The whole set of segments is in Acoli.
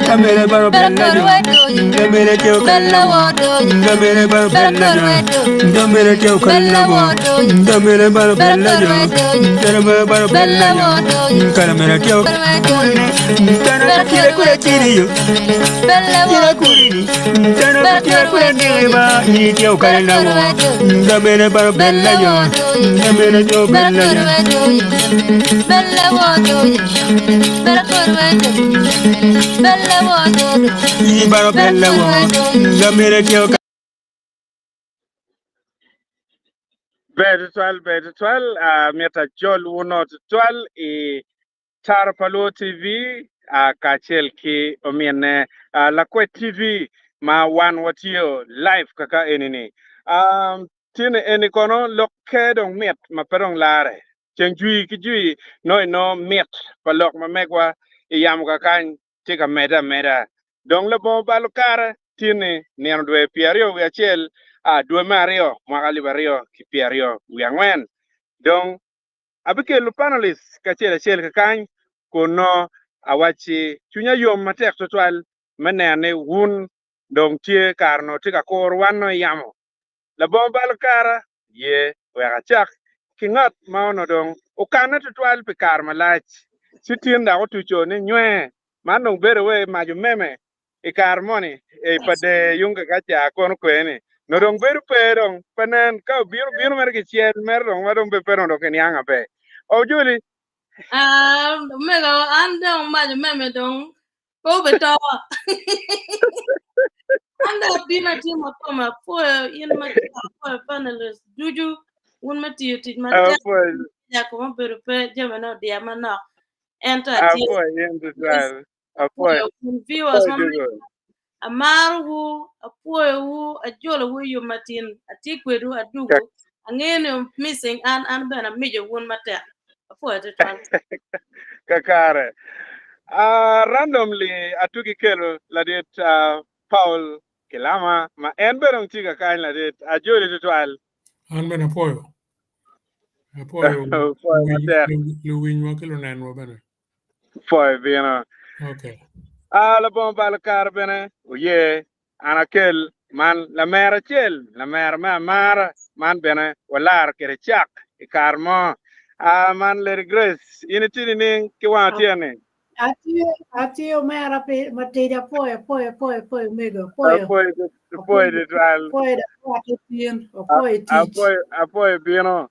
Kamere baro bella jo, kamere teo kalla wo, kamere baro bella jo, kamere teo kalla wo, kamere baro bella jo, kamere baro bella jo, kamere teo tana kira kura kiri yo, kira kuri ni, tana kira kura ni ba, ni teo kalla wo, kamere baro bella jo, kamere teo bella jo. Ber tutwal, ber tutwal. Uh, myero ajol wuno tutwal i Taro pa Luo TV uh, kacel ki ominne uh, Lakwet TV ma wan watiyo live kaka enini. Um, tine eni kono lokke dong mit ma pe dong lare. Ceng jwi ki jwi nongo inongo mit pa lok ma megwa i yamo kakany tye ka medde ameda. Dong labongo balo kare, tin-ni, nino dwe 21 dwe me aryo, mwaka 2024, dong abikelo panelists kacel acel kakany kun nongo awacci cwinya yom matek tutwal me neno ni wun dong tye kare onongo tye ka kuro wan nongo i yamo. Labongo balo kara, ye wek acak ki ngat ma onongo dong okanne tutwal pi kare malac, ci tin dok otuco ni nywe, man dong bedo wai mac omeme i kare moni i pa der yung kakaca kono kwe-ni, nongo dong bedo pe dong pe nen, ka obino bino mere kicel mere dong ma dong pe dong dok kiniang abe. Ojoli. Ah, omego an dong mac omeme dong Pe obito. An dong abino atye ma koma apwoyo in ma apwoyo panelist ducu wun me tiyo tic matek Apwoyo ya kuma obedo pe jamine odiya manok ento atye apwoyo in tutwal. Apwoyo apwoyo wun viewers apwoyo ma jugo. Amarowu, apwoyowu, ajolowu i yub matin, atye kwedwu, adugu, angeyo ni missing an, an bene amico wun matek. Apwoyo tutwal. Kakare. Uh, randomly atugi kelo ladit uh, Paul Kilama ma en bene dong tye kakany ladit ajoli tutwal. An bene apwoyo. Apwoyo Apwoyo matek. luwinywa ki lunenwa bene. Pwoyo bino. Okay. Ah, labongo balo kare bene oye an akel man lamera acel, lamera me amara, man bene walaro kede cak i kare mo. Ah, man Lady Grace, in itye nining ki wang otyeno-ni? Atye, atye omera pi matidi apwoyo, apwoyo, apwoyo, apwoyo omego, apwoyo. Apwoyo, apwoyo tutwal. Apwoyo dok tin, apwoyo tic. Apwoyo, apwoyo bino.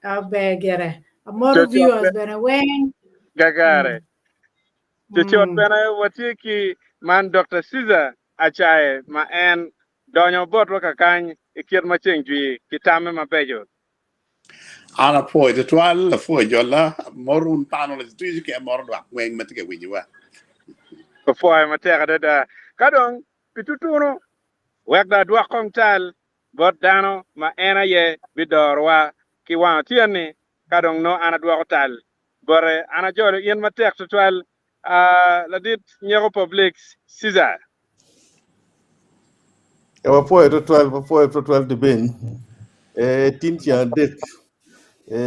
Aber gire. Amoto Cocot viewers bene bene weng. kakare. Cocot bene watye ki man Dokta Caesar Acaye ma en donyo botwa kakany i kit ma ceng jwi ki tamme mabeco. An apwoyo tutwal, apwoyo jolla, amoto wun panelists ducu ki amoto lwak weng ma tye ka winyowa. Apwoyo matek adada. Ka dong pi tutunu, wek dong adwok kong tal bot dano ma en aye bidorowa ki wang otyeno-ni, ka dong nongo an adwoko tal bote. An ajolo in matek twatwal, ladit nyeko Publix Caesar. E wapwoyo twatwal, wapwoyo twatwal Dibin. E, tin ceng adek, e,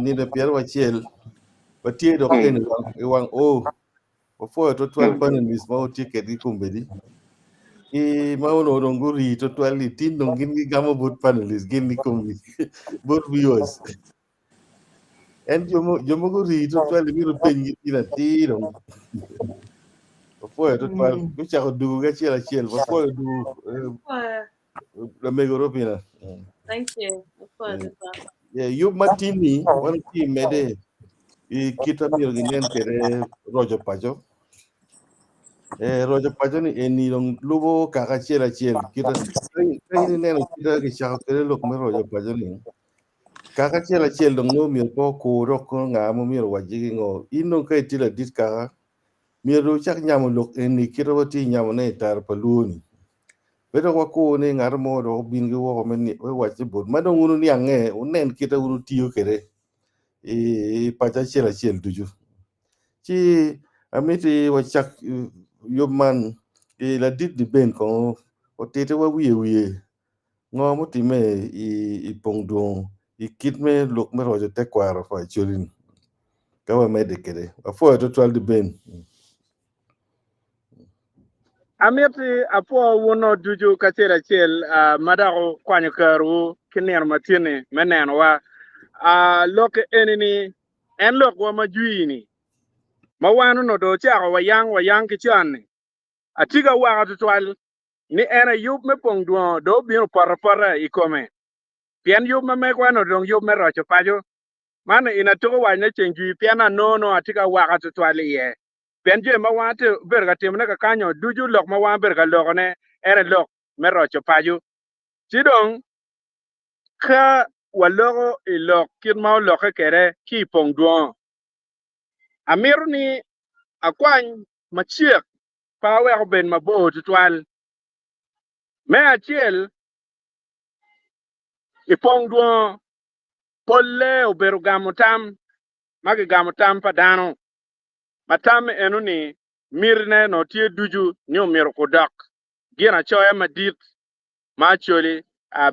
nino pyerabacel, watye dok eni i wang, i wang o. Wapwoyo twatwal panelists ma watye kedgi kombeddi. Ki ma onongo dong gurii twatwal ni tin dong gin gigamo bot panelists gin i komgi bot viewers. En jo mo jo mogo rii twatwal imito penjgi tin atir dong. Wapwoyo twatwal gucako dugo ki acel acel wapwoyo dugo eh, Apwoyo. lamego Robina. Thank you. Apwoyo tutwal. Yeah, yub ma tin-ni wan watye medde i kit ma myero ginen kwede roco paco. Eh, roco paco ni eni dong lubo kaka acel acel kite ka in ineno kite kicako kwede lok me roco paco ni kaka acel acel dong nongo myero pe okur dok kono nga ma myero owacgi ki ngo in dong ka itye ladit kaka myero dong wucak nyamo lok eni kite watye nyamone i tara pa luo ni Pe dok wakur ni ngat mo dok obin ki woko me wacci bot ma dong wun wuniange, wunen kite wun wutiyo kwede i paco acel acel ducu. Ci amiti wacak yub man ki ladit Dibeng kong otitiwa wiye wiye ngo mutimme i pong dwong i kit me lok me roco tekwaro pa Acholi-ni. Ka wamedde kwede. Apwoyo twatwal di Ben. Amiti apwo wun-o ducu kacel acel ma dok wukwanyo kerowu ki nino matin-ni me nenowa. Lok eni-ni en lokwa ma jwi-ni, ma wan onongo dong ocako wayang wayang ki con-ni. Atye ka wako twatwal ni en aye yub me pong dwongo dong obino poto apota i kome, pien yub ma megwa onongo dong yub me roco paco. Man in atuko wacone ceng jwi pien anongo nongo atye ka waka twatwal iye. Pien jami ma wan atye obedo ka timone kakanyo ducu lok ma wan obedo ka lokone en aye lok me roco paco. Ci dong ka waloko i lok kit ma olokke kwede ki i pong dwongo, amito ni akwany macek pe awek obed mabor tutwal. Me acel, i pong dwongo polle obedo gamo tam ma gigamo tam pa dano, ma tam eno-ni mitine nongo tye ducu ni omyero kudok ginacoya madit ma Acholi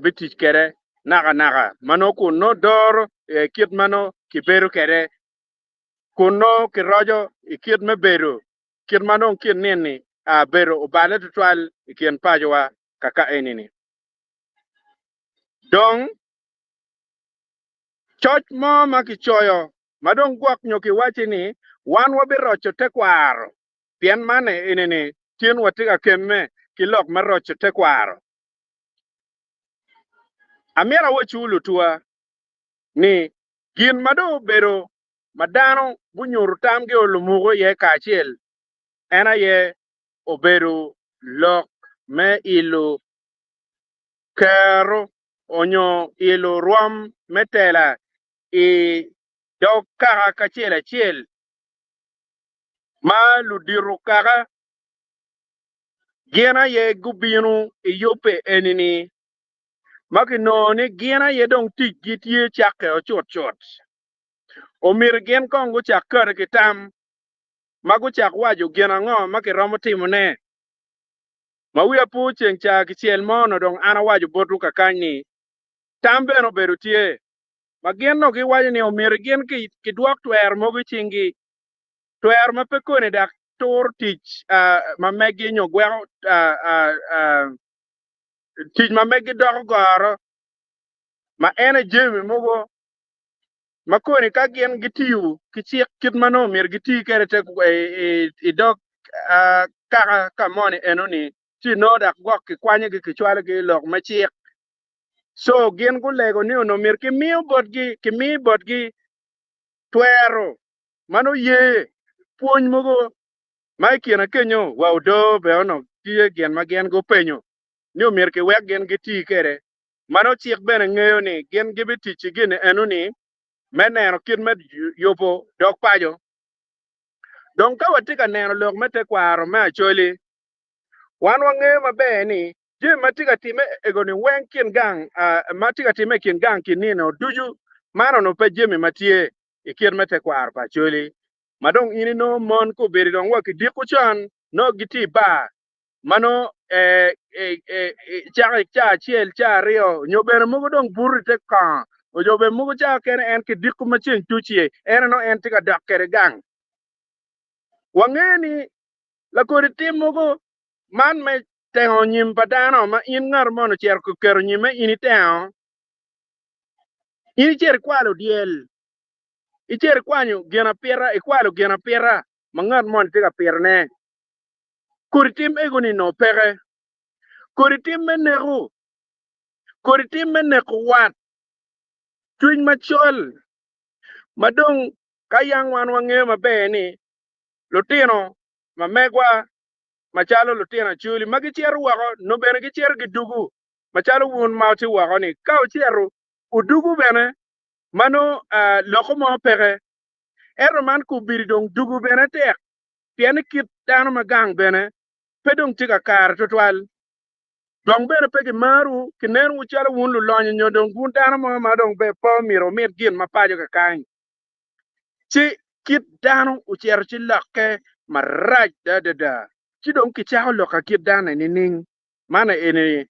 bitic kwede nakanaka ma nongo kun nongo doro kit ma nongo kibedo kwede kun nongo kiroco i kit me bedo kit ma dong kin nini bedo oballe tutwal i kin pacowa kaka eni-ni. Dong Coc mo ma kicoyo ma dong gwok nyo kiwacci ni wan wabiroco tekwaro pien man eni-ni tin watye ka kemme ki lok me roco tekwaro. Amito awacciwu lutuwa ni gin ma dong obedo ma dano gunyuto tamgi olumuko iye kacel en aye obedo lok me ilo kero onyo ilo rwom me tela i dog kaka kacel acel ma ludito kaka gin aye gubino i yubbe eni-ni ma kinongo ni gin aye dong ticgi tye cakke cut cut. Omyero gin kong gucak kati ki tam ma gucak waco gin ango ma kiromo timone. Ma wiya po ceng ca kicel mo onongo dong an awaco botwu kakany ni tam bene obedo tye ma gin onongo giwaco ni omyero gin kidwok twero mogo i cinggi, twero ma pe koni dok turo tic ma meggi nyo gweko tic ma meggi doko goro ma en aye jami mogo ma koni ka gin gitiyo ki cik kit ma nongo myero giti kwede te i dog kaka ka moni enoni ci nongo dok gwok kikwanyogi kicwalogi i lok me cik. So gin gulego ni onongo myero kimiyo botgi kimi botgi twero ma nongo ye pwony mogo ma i kine kenyo wa odoo bene onongo tye gin ma gin gupenyo ni omyero kiwek gin giti kwede. Ma nongo cik bene ngeyo ni gin gibitic ki gin enoni me neno kit me yubo dog paco. Dong ka watye ka neno lok me tekwaro me Acholi, wan wangeyo maber ni jami ma tye ka timme ego-ni weng kin gang ma tye ka timme i kin gang ki nino ducu man onongo pe jami ma tye i kit me tekwaro pa Acholi. Ma dong in inongo mon ka obedo dong wa kidiko con nongo gitye i bar ma nongo cako i caa acel caa aryo nyo bene mogo dong buto i te kongo nyo bene mogo caa kene en kidiko ma ceng tuc iye en nongo en tye ka dok kwede gang. Wangeyo ni lakodi tim mogo man me tengo nyim pa dano ma in ngat moni ocito oketo nyimme in itengo, in icito ikwalo dyel, icito ikwanyo gin apita, ikwalo gin apita ma ngat moni tye ka pitone. Kodi tim ego-ni nongo peke. Kodi tim me neko, kodi tim me neko wat, cwiny macol, ma dong ka yang wan wangeyo maber ni lutino ma megwa macalo lutino Acholi ma gicito woko nongo bene gicito gidugu macalo wun ma wutye woko-ni. Ka wucito wudugu bene ma nongo loko mo peke. Ento man kubidi dong dugu bene tek pien ni kit dano ma gang bene pe dong tye kakare twatwal. Dong bene pe gimarowu, kinenowu calo wun lulonyo nyo dong wun dano mo ma dong pe omyero wumit gin ma paco kakany. Ci kit dano ocito ci lokke marac adada. Ci dong kicako lok ka kit dano-ni nining? Man eni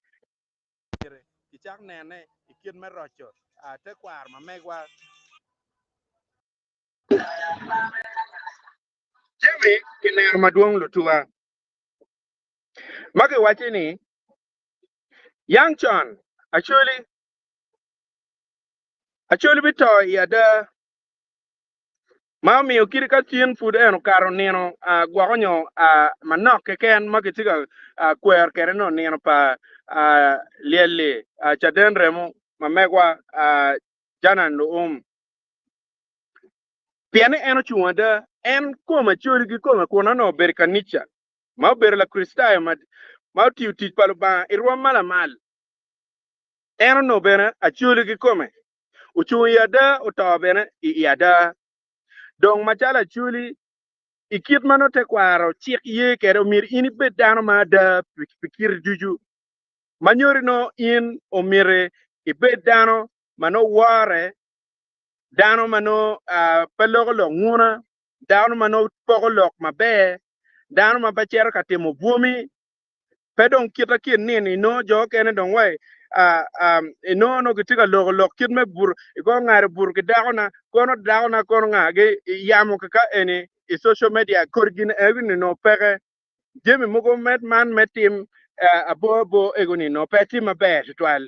kicak nene i kit me roco tekwaro ma megwa. Jami kineno madwong lutuwa ma giwacci ni yang con Acholi Acholi bito i ada ma omiyo kadi ka cin pud en okato nino gwoko nyo manok keken ma kitye ka kwero kwede nongo nino pa lyel-li caden remo ma megwa Janan Luum. Pien ni en ocung ada, en kome codi ki kome kun onongo obedo i kanica, ma obedo Lakricitayo ma otiyo tic pa Lubanga i rwom ma lamal. En onongo bene acoli ki kome, ocung i ada, oto bene i ada. Dong macalo acoli, i kit ma nongo tekwaro cik ye kwede, omyero in ibed dano ma ada pi kiti ducu. Ma nyuto nongo in omyero ibed dano ma nongo wore dano ma nongo pe loko lok nguna, dano ma nongo poko lok maber, dano ma pe cito ka timo bwomi, pe dong kita kin nino inongo jo okene dong wa inongo nongo gitye ka loko lok kit me buto ikono ngado buto ki dakona kono dakona kono nga gi yamo kaka eni i social media kodi gin eni nongo peke jami mogo me man me tim abo abo ego ni nongo pe tye maber tutwal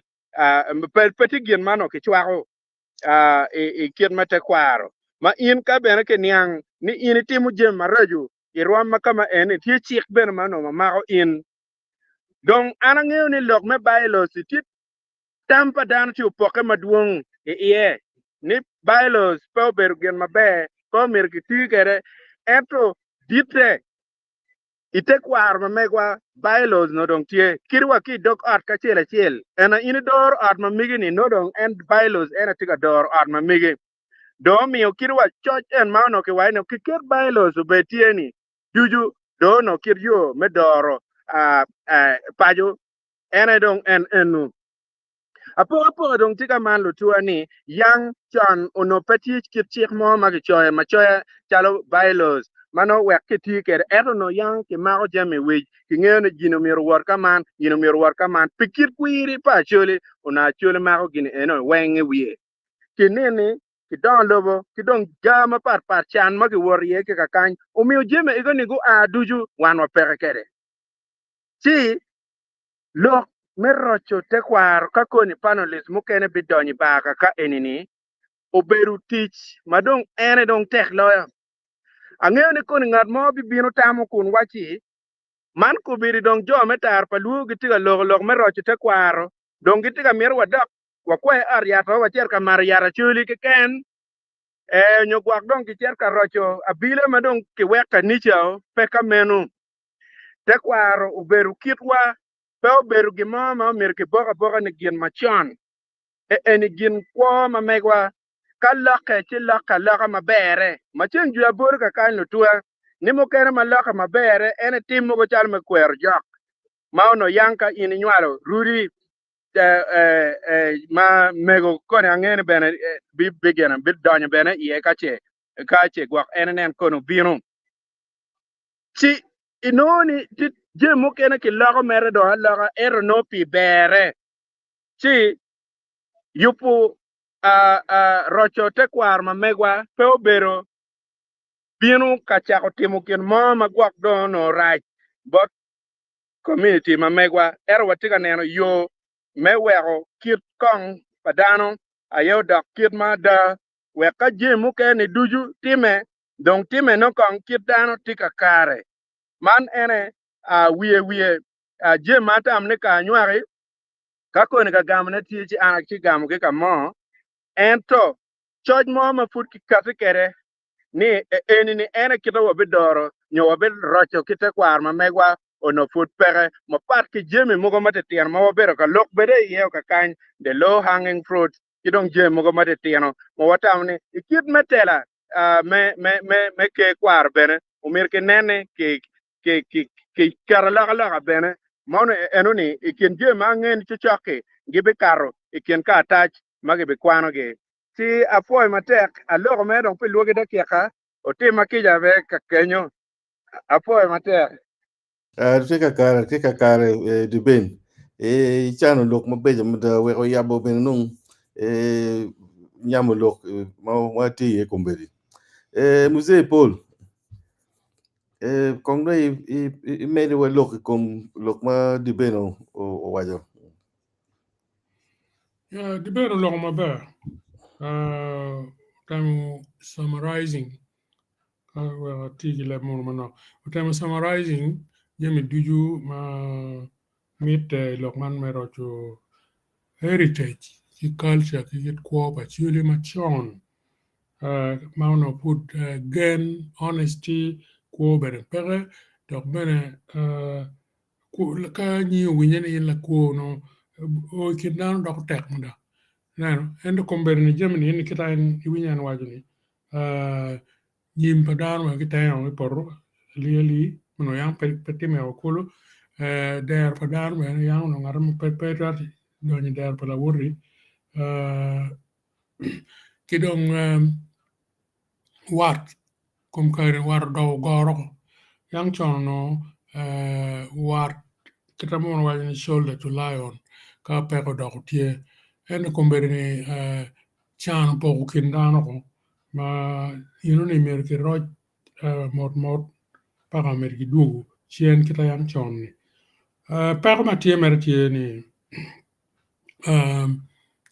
pe tye gin ma nongo kicwako i kit me tekwaro ma in ka bene kiniang ni in itimo jami maraco i rwom ma kama eni tye cik bene ma onongo mako in. Dong an angeyo ni lok me bylaws tye tam pa dano tye opokke madwong i iye ni bylaws pe obedo gin maber pe omyero kiti kwede ento ditte I tekwaro ma megwa, bylaws nongo dong tye. Kadi wa ki i dog ot kacel acel, ena in idoro ot ma megi-ni, nongo dong en bylaws en aye tye ka doro ot ma megi. Dong omiyo kadi wa coc en ma onongo kiwaco ni kiket bylaws obed tye-ni ducu, dong onongo kit yo me doro paco en aye dong en enu. Apokapoka dong tye ka man lutuwa ni yang con onongo pe tye kit cik mo ma kicoyo macoya calo bylaws ma nongo wek kiti kwede ento onongo yang kimako jami i wic kingeyo ni gin omyero owot ka man gin omyero owot ka man pi kit kwiri pa Acholi onongo Acholi mako gin eno weng i wiye ki nini ki dongo lobo ki dong ga mapat pat can ma kiwoto iye ki kakany omiyo jami ego ni gua ducu wan wapeke kwede ci Lok me roco tekwaro ka koni panelist mukene bidonyo i bar kaka eni-ni obedo tic ma dong en aye dong tek loyo. Angeyo ni koni ngat mo bibino tamo kun wacci, Man kobedi dong jo me tar pa lwor gitye ka loko lok me roco tekwaro, dong gitye ka mito wadok wakwer ot yat-wa wacit ka mato yat acholi keken, ee, nyo gwok dong kicit ka roco abila ma dong kiwek kanica-o? Pe ka meno. Tekwaro obedo kitwa, pe obedo gin mo ma omyero kibok aboka ni gin macon. Eni gin kwo ma megwa, ka lokke ci lokke aloka maberre. Ma ceng jwi aboro kakany lutuwa, ni mukene ma lokke maberre en etim mogo calo me kwero jok ma onongo yang ka in inywalo rudi ma mego koni ange ni bene bidonyo bene iye ka ce gwok en inen koni obino. Ci inongo ni tye jami mukene kiloko mere dong aloka ento nongo pi berre. Ci yubo roco tekwaro ma megwa pe obedo bino ka cako timo gin mo ma gwok dong onongo rac bot komuniti ma megwa ento watye ka neno yo me weko kit kong pa dano aye odok kit ma ada wek ka jami mukene-ni ducu timme Dong timme nongo kong kit dano tye kakare. Man ene wiye wiye jami ma atamo ni ka anywaki, ka koni ka gamone tye ci an aci gamo ki ka mo, ento coc mo ma pud kikati kwede ni eni ni ene kite wabidoro nyo wabiroco ki tekwaro ma megwa onongo pud peke mapat ki jami mogo matitino ma wabedo ka lok bede iye kakany, the low hanging fruit, ki dong jami mogo matitino ma watamo ni i kit me tela me ker kwaro bene omyero kinen ni kiketo alokaloka bene ma onongo enoni i kin jami ma ange ni cocok-ki gibikato i kin karatac ma gibikwanogi. Ci apwoyo matek aloko mere dong pi lwogi dakika otima kica bene ka kenyo. Apwoyo matek. Tye kakare, tye kakare Dibin. Icano lok mabeco mada weko yabo bene nong nyamo lok ma watye iye kombeddi. Eh, Muzee Paul, eh, kong dong imediwa lok i kom lok ma Dibeno owaco. Yeah, Dibeno oloko maber. Otemo summarizing ka wek ati ki leb munu manok. Otemo summarizing jami ducu ma mitte i lok man me roco heritage ki culture ki kit kwo pa Acholi macon ma onongo pud gen, honesty, kwo bene peke dok bene ka nyingi owinye ni in lakwo nongo o i kin dano doko tek mada. Ineno ento kombeddi-ni jami-ni eni kita in iwinyo en waco ni nyim pa dano bene kitengo ki poto alii alii onongo yam pe timme o kulu dero pa dano bene yam onongo ngat mo pe twero donyo i dero pa lawoti ki dong wat kom kare wat odoko goro yang con onongo wat kit ma mono waco ni shoulder to lie on ka peko odoko tye ento kombeddi ni can opoko kin dano ko ma eno ni myero kiroc mot mot paka myero kidwogo cen kit ma yang con ni. Peko ma tye mere tye ni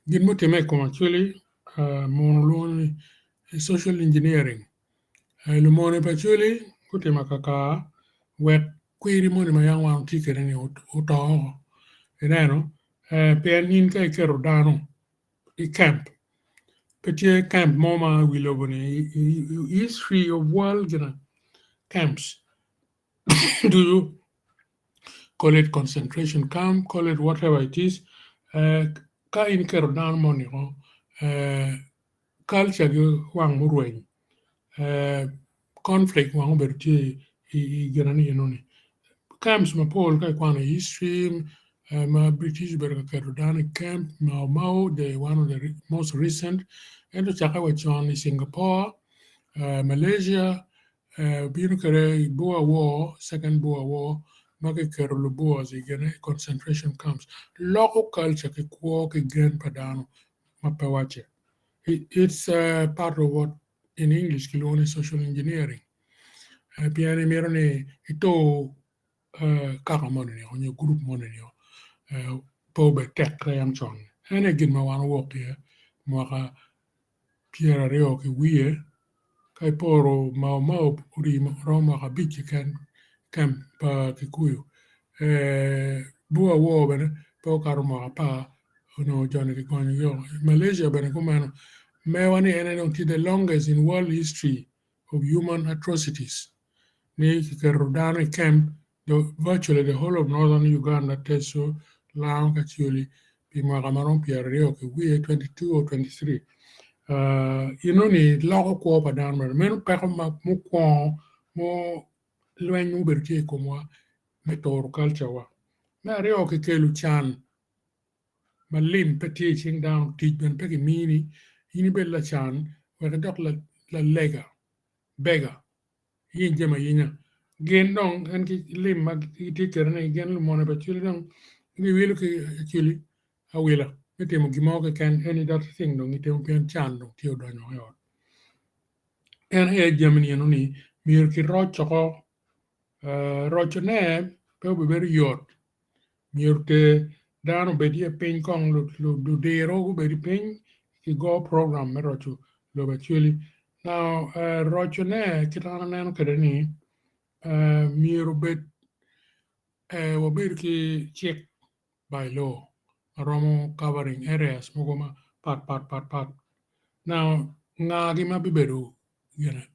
gin mutimme i kom Acholi muno lwongo ni social engineering lumone pa Acholi gutimo kakar wek kwiri moni ma yam wan watye kwede ni oto woko ineno pien in ka iketo dano i camp pe tye camp mo ma i wi lobo ni history of world gine camps ducu call it concentration camp call it whatever it is ka in iketo dano moni o culture gi wang murweny conflict wang obedo tye i gine ni eno ni camps mapol ka ikwano i history ma British obedo ka keto dano i camp Mau Mau the one of the most recent ento ocakke wa con i Singapore, Malaysia obino kwede i Boer War, second Boer War ma kiketo lu Boers i gine concentration camps loko culture ki kwo ki gen pa dano ma pe wacce. It's part of what in English kilwongo ni social engineering pien imito ni itur kaka moni nyo gurup moni pe obed tek ka yam con. En aye gin ma wan owok iye mwaka 20 ki wiye ka iporo Mau Mau ori romo mwaka 5 keken camp pa Kikuyu Boer War bene pe okato mwaka 10 onongo joni kigonyogi woko. Malaysia bene kumeno mewa ni en aye dong tye the longest in world history of human atrocities ni kiketo dano i camp virtually the whole of northern Uganda Teso, Lango ki Acholi pi mwaka ma romo 20 ki wiye 22 or 23 eno ni loko kwo pa dano bene meno peko mukwongo mo lweny mubedo tye i komwa me turo culture wa. Me aryo kikelo can ma lim pe tye i cing dano tic bene pe kimini in ibed lacan wek idok lalega bega iyeny jami ayinya gin dong en ki lim ma gitye kwede ni gin lumone pa Acholi dong giwilo ki Acholi awila me timo gin mo keken any that thing dong gitimo pien can dong tye odonyo i ot. En aye jami ni eno ni myero kiroc oko rocone pe obibedo yot myero ter dano obed iye piny kong ludiro gubed piny kigo program me roco lobo Acholi. Now rocone kit ma an aneno kwede ni myero obed wabedo ki cik by law ma romo covering areas mogo ma pat pat pat pat. Now ngagi ma bibedo gine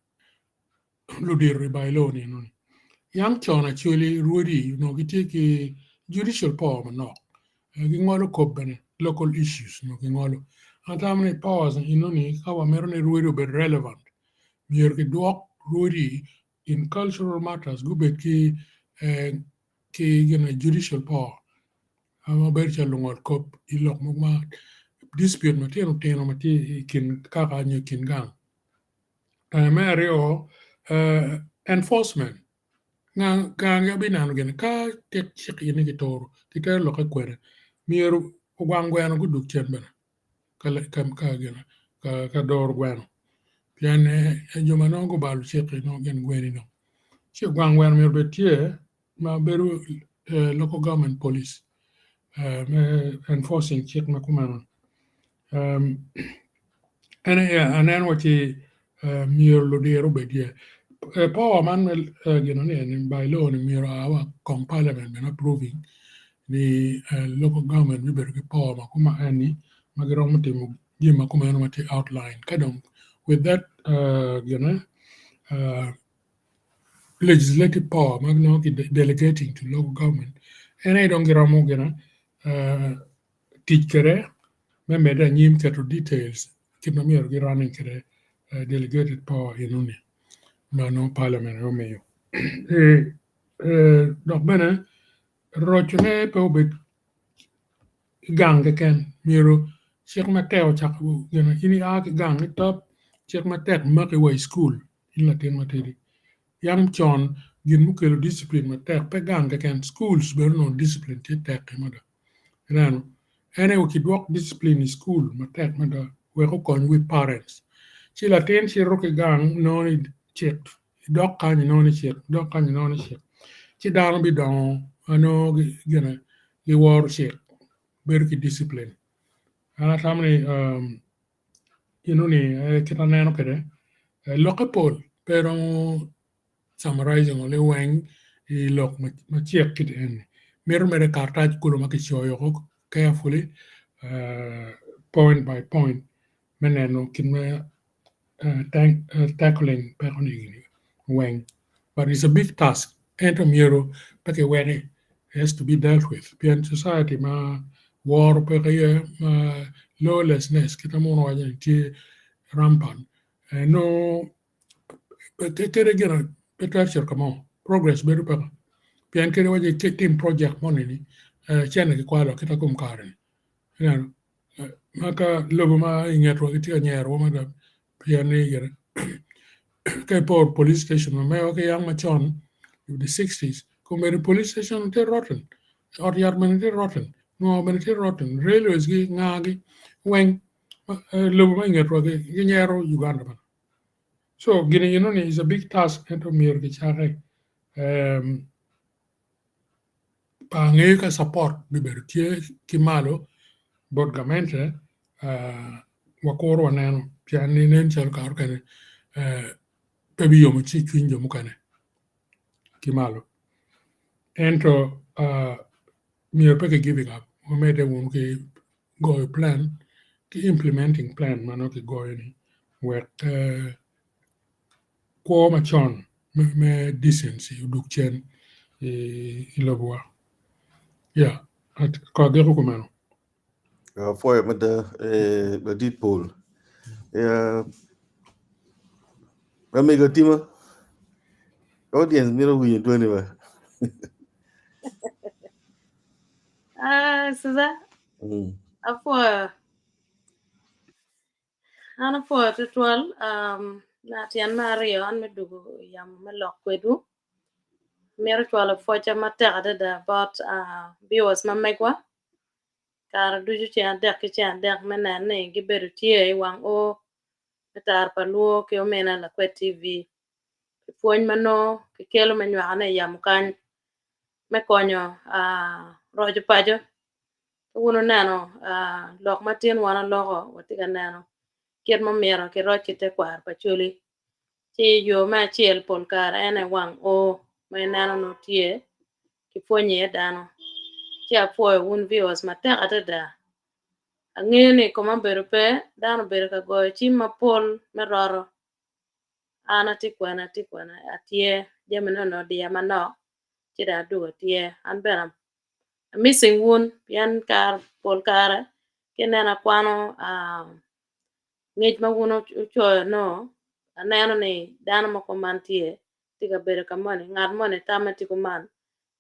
ludito i by law ni eno-ni. Yang con Acholi rwodi onongo gitye ki judicial power manok gingolo kop bene local issues onongo gingolo. An atamo ni powers eno-ni ka wamito ni rwodi obed relevant myero kidwok rwodi in cultural matters gubed ki gine judicial power ma bedo calo lungol kop i lok mogo ma dispute matino tino ma tye i kin kaka nyo i kin gang. Me aryo enforcement nga bineno gini ka tek cik eni kituro kitero lokke kwede myero ogwang gweno gudug cen bene ka doro gweno. Pien jo ma nongo gubalo cik-ki nongo gin gweni dong. Ci ogwang weno myero obed tye ma bedo local government police me enforcing cik ma kumeno. En aye aneno waci myero ludiro obed tye. Power man me gino ni eni by law ni myero oa wa kong parliament bene approving ni local government bibedo ki power ma kuma eni ma giromo timo jami ma kumeno ma tye outline ka dong with that gine legislative power ma nongo ki delegating to local government en aye dong giromo gine tic kwede me medde anyim keto details kit ma myero gi running kwede delegated power enoni ma nongo parliament aye omiyo. Dok bene rocone pe obed gang keken myero cik matek ocak gin in ia ki gang itop cik matek maki wa i cukul in latin matidi. Yam con gin mukelo discipline matek pe gang keken schools bene onongo discipline tye tek mada. Ineno en aye kidwok discipline i cukul matek mada wek okony wi parents ci latin cito ki gang nongo ni cik idok kany inongo ni cik idok kany inongo ni cik ci dano bidongo ma nongo gine giworo cik bedo ki discipline. An atamo ni enoni aye kit aneno kwede lokke pol pe romo summarizing o liweng i lok macek kit eni. Mito mere karatac kulu ma kicoyo carefully point by point me neno kit me tackling peko ni weng. But it's a big task ento myero pe kiweki it has to be dealt with pien society ma woro peke iye ma lawlessness kit ma muno waco ni tye rampant nongo kede gine pe twero cito ka mo progress bedo peke pien kadi wa itim project moni ni cene kikwalo kita kom kare ni ineno ma ka lobo ma ingetwa gitye ka nyerowa mada pien ni gire ka iporo police station ma mewa ki yang macon in the 60s kombeddi police station tye rotten ot yat bene tye rotten ngo bene tye rotten railways gi ngagi weng lobo ma ingetwa ginyero Uganda bene. So gini enoni is a big task ento myero kicake pa angeyo ka support bibedo tye ki malo bot gamente wakuro waneno pien ni nen calo kare mukene pe biyomo cwiny jo mukene ki malo ento myero pe ki giving up wamedde wunu ki goyo plan ki implementing plan ma nongo kigoyo ni wek kwo macon me decency odug cen i lobowa. Yeah, ko agiko kumeno. Apwoyo mada ladit pol. Lamego Tima, audience mito winyo dwani ba. Ah, Suza, apwoyo. An apwoyo tutwal um, na tyen me aryo an me dugo yamo me lok kwedwu. Mito cwalo pwoca matek adada bot uh, viewers ma megwa. Kare ducu ceng adek ki ceng adek me neno ni gibedo tye i wang o me tar pa luo ki omina Lakwed TV. Pi pwony ma nongo kikelo me nywakone i yamo kany me konyo uh, roco paco. Ka wun wuneno uh, lok ma tin wan oloko, watye ka neno kit ma myero kiroc ki tekwaro pa coli. Ci yo me acel pol kare en aye wang o ma ineno nongo tye kipwonyo iye dano. Ci apwoyo wun viewers matek adada. Angeyo ni koma obedo pe, dano obedo ka goyo cim mapol me roto. An atye kwene, atye kwene, atye jamine onongo odiya manok ci dong adwogo atye. An bene I'm missing wun pien kare pol kare kineno akwano uh, ngec ma wun ocoyo no aneno ni dano mo kuman tye tye ka bedo ka moni ngat moni tamme tye kuman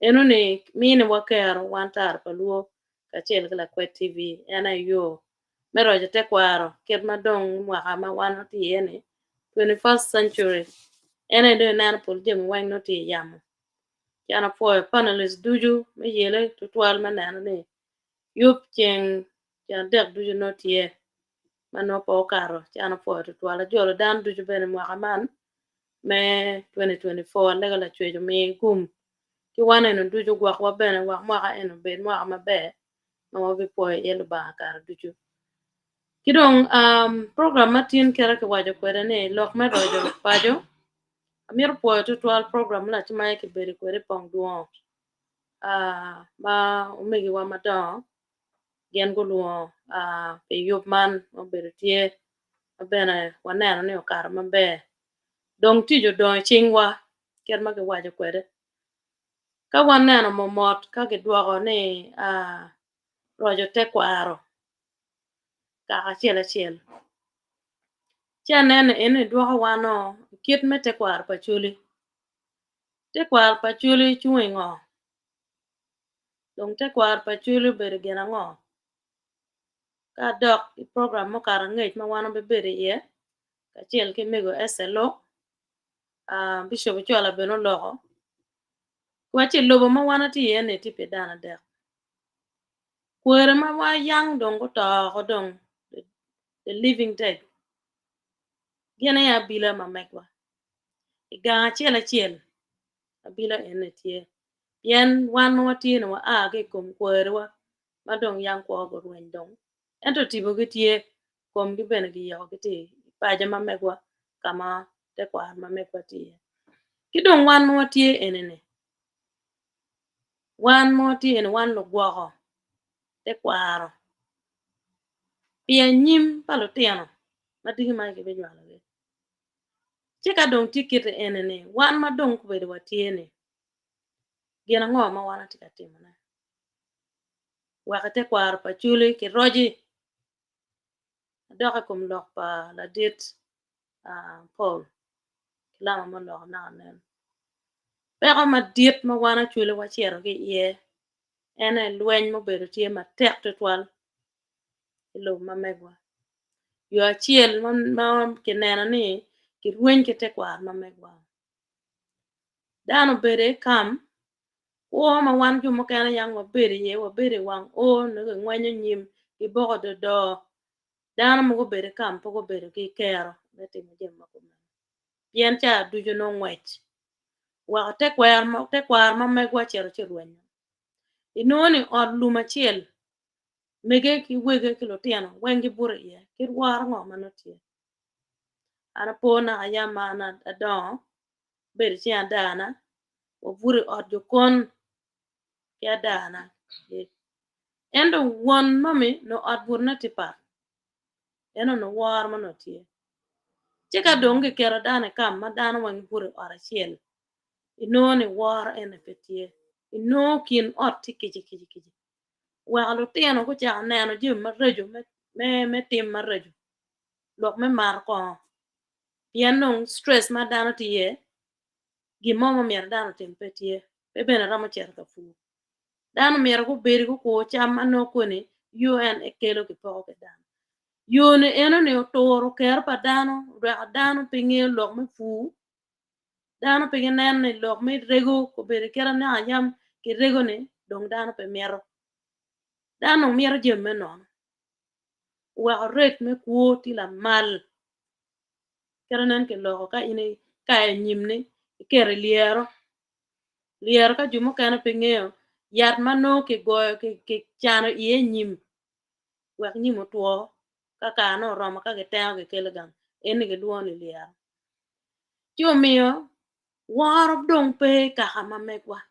enoni miniwa kero wan tara pa luo kacel ki Lakwed TV en aye yo me roco tekwaro kit ma dong mwaka ma wan watye iye ni 21st century en aye dong ineno pol jami weng nongo tye i yamo. Ci an apwoyo panelist ducu me yele tutwal me neno ni yub ceng ceng adek ducu nongo tye. Ma nongo pe okato ci an apwoyo tutwal. Ajolo dano ducu bene mwaka man me 2024 alego Lacwec omi gum ki wan eno ducu ogwokwa bene wek mwaka eno obed mwaka maber ma wabipwoyo iye Lubanga kare ducu. Ki dong um, program ma tin kite kiwaco kwede ni lok me roco paco amito pwoyo tutwal program ma lacimaya kibedo kwede i pong dwongo uh, ma omegiwa madongo gin gulwongo uh, pi yub man ma obedo tye ma bene waneno ni okato maber. Dong tic odong i cingwa kit ma kiwaco kwede. Ka waneno momot ka kidwoko ni uh, roco tekwaro kaka acel acel ci aneno eni dwoko wan o i kit me tekwaro pa Acholi. Tekwaro pa Acholi cung i ngo? Dong tekwaro pa Acholi obedo gin ango? Ka adok i program mukato angec ma wan wabibedo iye kacel ki mego SLO, uh, Bishop Ochola bene oloko, waci lobo ma wan watye iye ni tye pi dano adek. Kwere ma wa yang dong guto oko dong the living dead gin aye abila ma megwa. I gang acel acel abila eni tye pien wan ma watye ni wa a ki i kom kweriwa ma dong yang kwo gurweny dong ento tipogi tye komgi bene giyiko gitye i paco ma megwa ka ma tekwaro ma megwa tye iye. Ki dong wan ma watye eni-ni Wan ma watye eni wan lugwoko tekwaro pi anyim pa lutino ma diki man kibinywalogi. Ci ka dong tye kiti eni-ni wan ma dong obedo watye-ni gin ango ma wan watye ka timone wek tekwaro pa Acholi kiroci adok i kom lok pa ladit Paul Kilama ma oloko naka nen. Peko madit ma wan Acholi wacito ki iye en aye lweny ma obedo tye matek tutwal i lobo ma megwa. Yo acel ma kineno ni kirweny ki tekwaro ma megwa. Dano obedo i kam kwo ma wan jo mukene yang wabedo iye wabedo i wang oo nongo kingwenyo nyim kiboko dodo Dano mogo obedo i kam pe gubedo ki kero me timo jami ma kumeno pien caa ducu nongo ngwec weko tekwaro ma megwa cito ci rwenyo. Inongo ni ot lum acel mege ki wege ki lutino weng gibuto iye kit woro ngo ma nongo tye. An apo naka yam ma an adongo abedo i cing adana wabuto i ot jokon ki adana. Ento won mami nongo ot butone tye pat, en onongo woro ma onongo tye. Ci ka dong kiketo dano i kam ma dano weng buto i ot acel, inongo ni woro eni pe tye. Inongo kin ot tye kici kici kici. Oweko lutino gucako neno jami maraco me tim maraco, lok me mato kongo pien dong stress ma dano tye iye gin mo ma myero dano otim pe tye, pe bene romo cito ka pur. Dano myero gubed gukur cam ma nongo koni UN kelo kipoko ki dano. Yo ni eno-ni oturo kero pa dano, oweko dano pe ngeyo lok me pur, dano pe gineno ni lok me rego obedo kit anaka yam kirego-ni dong dano pe mito. Dano dong mito jami me nono oweko rate me kwo tye lamal. Kit ma nen kiloko ka in ikayo anyim-ni iketo i lyero, lyero ka jo mukene pe ngeyo yat ma nongo kigoyo kicano iye nyim wek nyim otwo ka karene oromo ka kitengo kikelo gang eni kilwongo ni lyero. Ci omiyo woro dong pe i kaka ma megwa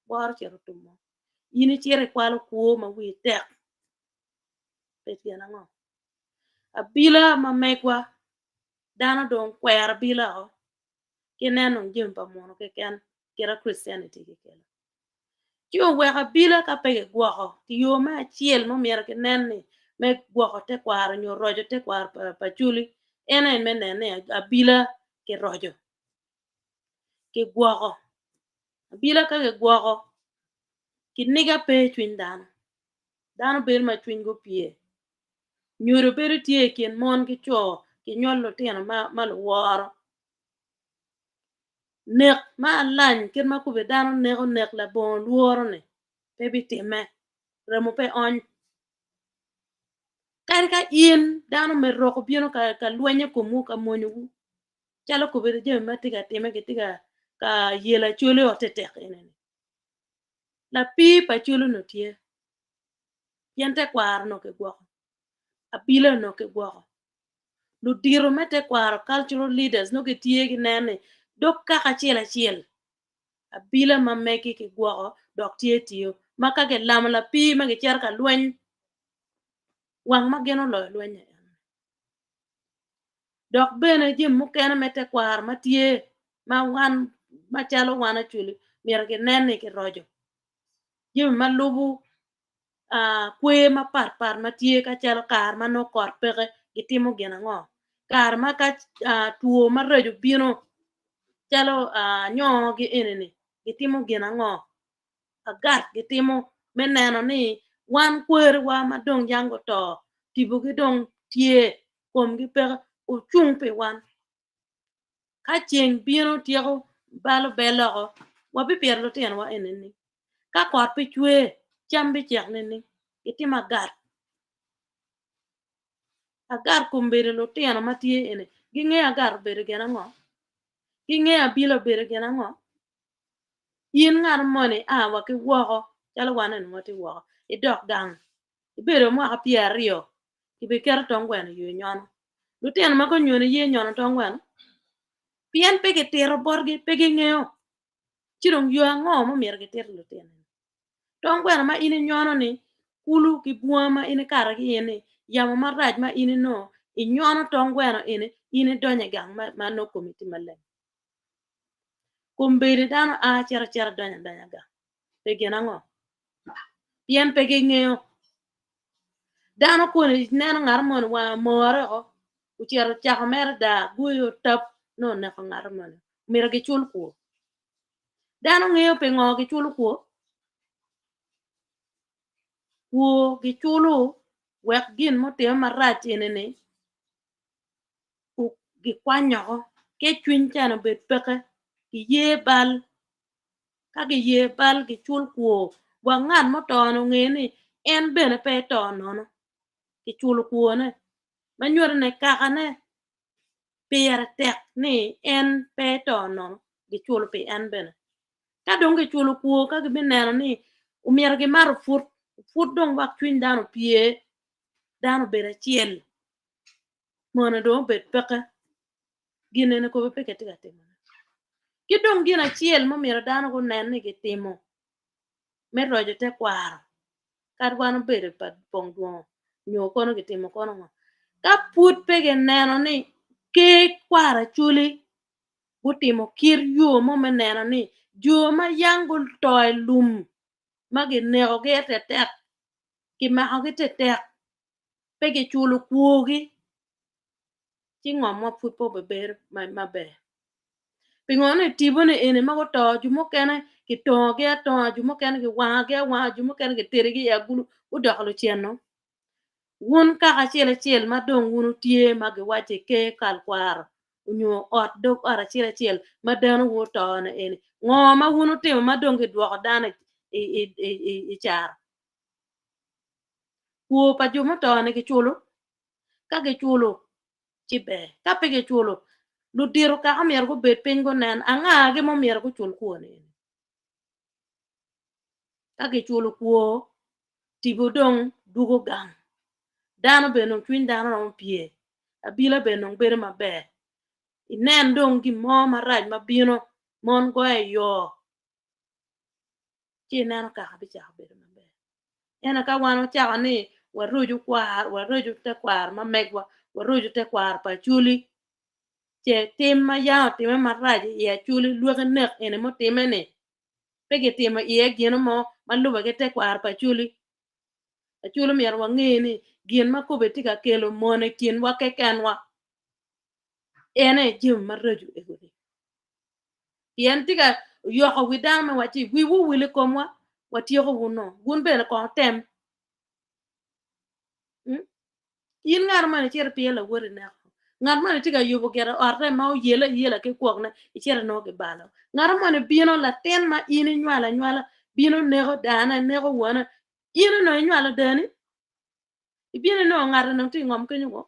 woro ocito otumo in icito ikwalo kwo ma wii tek pi tyen ango? Abila ma megwa dano dong okwero abila o ki neno jami pa muno keken kita Christianity kikelo. Ci oweko abila ka pe gigwoko i yo me acel ma omyero kinen ni me gwoko tekwaro nyo roco tekwaro pa Acholi en aye me neno ni abila kiroco, kigwoko. Abila ka kigwoko kiniga pe i cwiny dano, dano bedo ma cwinygi opye. Nyodo bedo tye i kin mon ki co ki nywalo lutino ma luworo. Nek ma alany kit ma kube dano neko nek labongo lworo-ni pe bitimme, remo pe ony. Kadi ka in dano me rok obino ka ka lweny i komwu ka monyowu calo kobedo jami ma tye ka time gitye ka ka yelo acholi o tetek eni-ni. Lapii pa acholi onongo tye pien tekwaro onongo kigwoko, abila onongo kigwoko, ludito me tekwaro cultural leaders nongo gitye gineno ni dog kaka acel acel abila ma megi kigwoko dok tye tiyo ma ka gilamo lapii ma gicito ka lweny wang ma gin oloyo lweny-nyi eno. Dok bene jami mukene me tekwaro ma tye ma wan macalo wan Acholi myero ginen ni kiroco jami ma lubo kwer mapat pat ma tye ka calo kare ma nongo kot peke gitimo gin ango, kare ma ka two maraco obino calo anyongo eni-ni gitimo gin ango, agat gitimo me neno ni wan kweriwa ma dong yang guto tipogi dong tye komgi peke ocung pi wan. Ka ceng bino tyeko balo bel oko, wabipito lutinowa eni nining? Ka kot pe cwer, cam bicek nining? Gitimo agat. Agat kombeddi lutino ma tye eni gingeyo agat obedo gin ango? Gingeyo abila obedo gin ango? In ngat moni a wa ki woko calo wan eni watye woko idok gang ibedo mwaka 20 kibiketo tong gweno i yo inyono. Lutino ma gunyweno ye nyono tong gweno pien pe kitito botgi pe gingeyo ci dong yo ango ma myero gitit lutino ni? Tong gweno ma in inyono ni kulu ki bunga ma in ikato ki iye ni yamo marac ma in inongo inyono tong gweno eni in idonyo i gang ma nongo komi tye maleng. Kombeddi dano a cito acita donyo adonya gang pi gin ango? Pien pe gingeyo. Dano koni ineno ngat moni wange omore oko ocito ocako mere daa goyo otap nongo oneko ngat moni myero gicul kwo. Dano ngeyo pingo giculo kwo? Kwo giculo wek gin mutime marac eni-ni gikwanyo oko ki cwiny can obed peke giye bal ka giye bal gicul kwo wa ngat muto ni onge ni en bene pe eto nono kiculo kwone ma nyuto ni kakane pire tek ni en pe eto nono giculo pi en bene ka dong giculo kwo ka gibineno ni omyero gimat oput oput dong wek cwiny dano opye dano obed acel mono dong obed peke gin eni kobe pe kitye ka timone. Ki dong gin acel ma omyero dano gunen ni gitimo me roco tekwaro kadi wan obedo pa pong dwongo nyo kono gitimo kono ngo ka pud pe gineno ni ker kwaro Acholi gutimo kit yo mo me neno ni jo ma yang guto i lum ma ginekogi tetek kimakogi tetek pe giculo kwogi ci ngom mo pud pe obibedo maber. Pingo ni tipo-ni eni ma guto jo mukene kitongogi atonga jo mukene kiwangogi awanga jo mukene kitedogi i agulu gudoko luceno. Wun kaka acel acel ma dong wun wutye ma giwacci ker kal kwaro nyo ot dog ot acel acel ma danowu oto-ni eni ngo ma wun wutimo ma dong gidwoko dano i caro? Kwo pa jo muto-ni giculo? Ka giculo, ci ber. Ka pe giculo, ludito kaka myero gubed piny gunen angagi ma myero gucul kwo-ni. Ka giculo kwo, tipo dong dwogo gang. Dano bene dong cwiny dano romo pye, abila bene dong bedo maber. Inen dong gin mo marac ma bino, mon goyo i yo, ci ineno kaka bicako bedo maber. Ento ka wan wacako ni waroco kwar, waroco tekwaro ma megwa, waroco tekwaro pa Acholi, ce tim ma yam otime marac i Acholi lwaki nek eni mutime-ni pe gitimo iye gin mo ma lube ki tekwaro pa Acholi. Acholi myero wange ni gin ma kobbe tye ka kelo mon i kinwa kekenwa en aye jami maraco ego-ni. Pien tye ka yoko wi dano me wacci wiwu owil i komwa, watyeko wun-nu. Wun bene kong wutem. In ngat moni icito ipiyo lawoti ineko. Ngat moni tye ka yubo gire otte ma oyele ayela ki kwokne icito inongo kibalo. Ngat moni bino latin ma in inywalo anywala bino neko dane, neko wone. In onongo inywalo dani? Ibino inongo ngat onongo tye i ngom kenyo ko.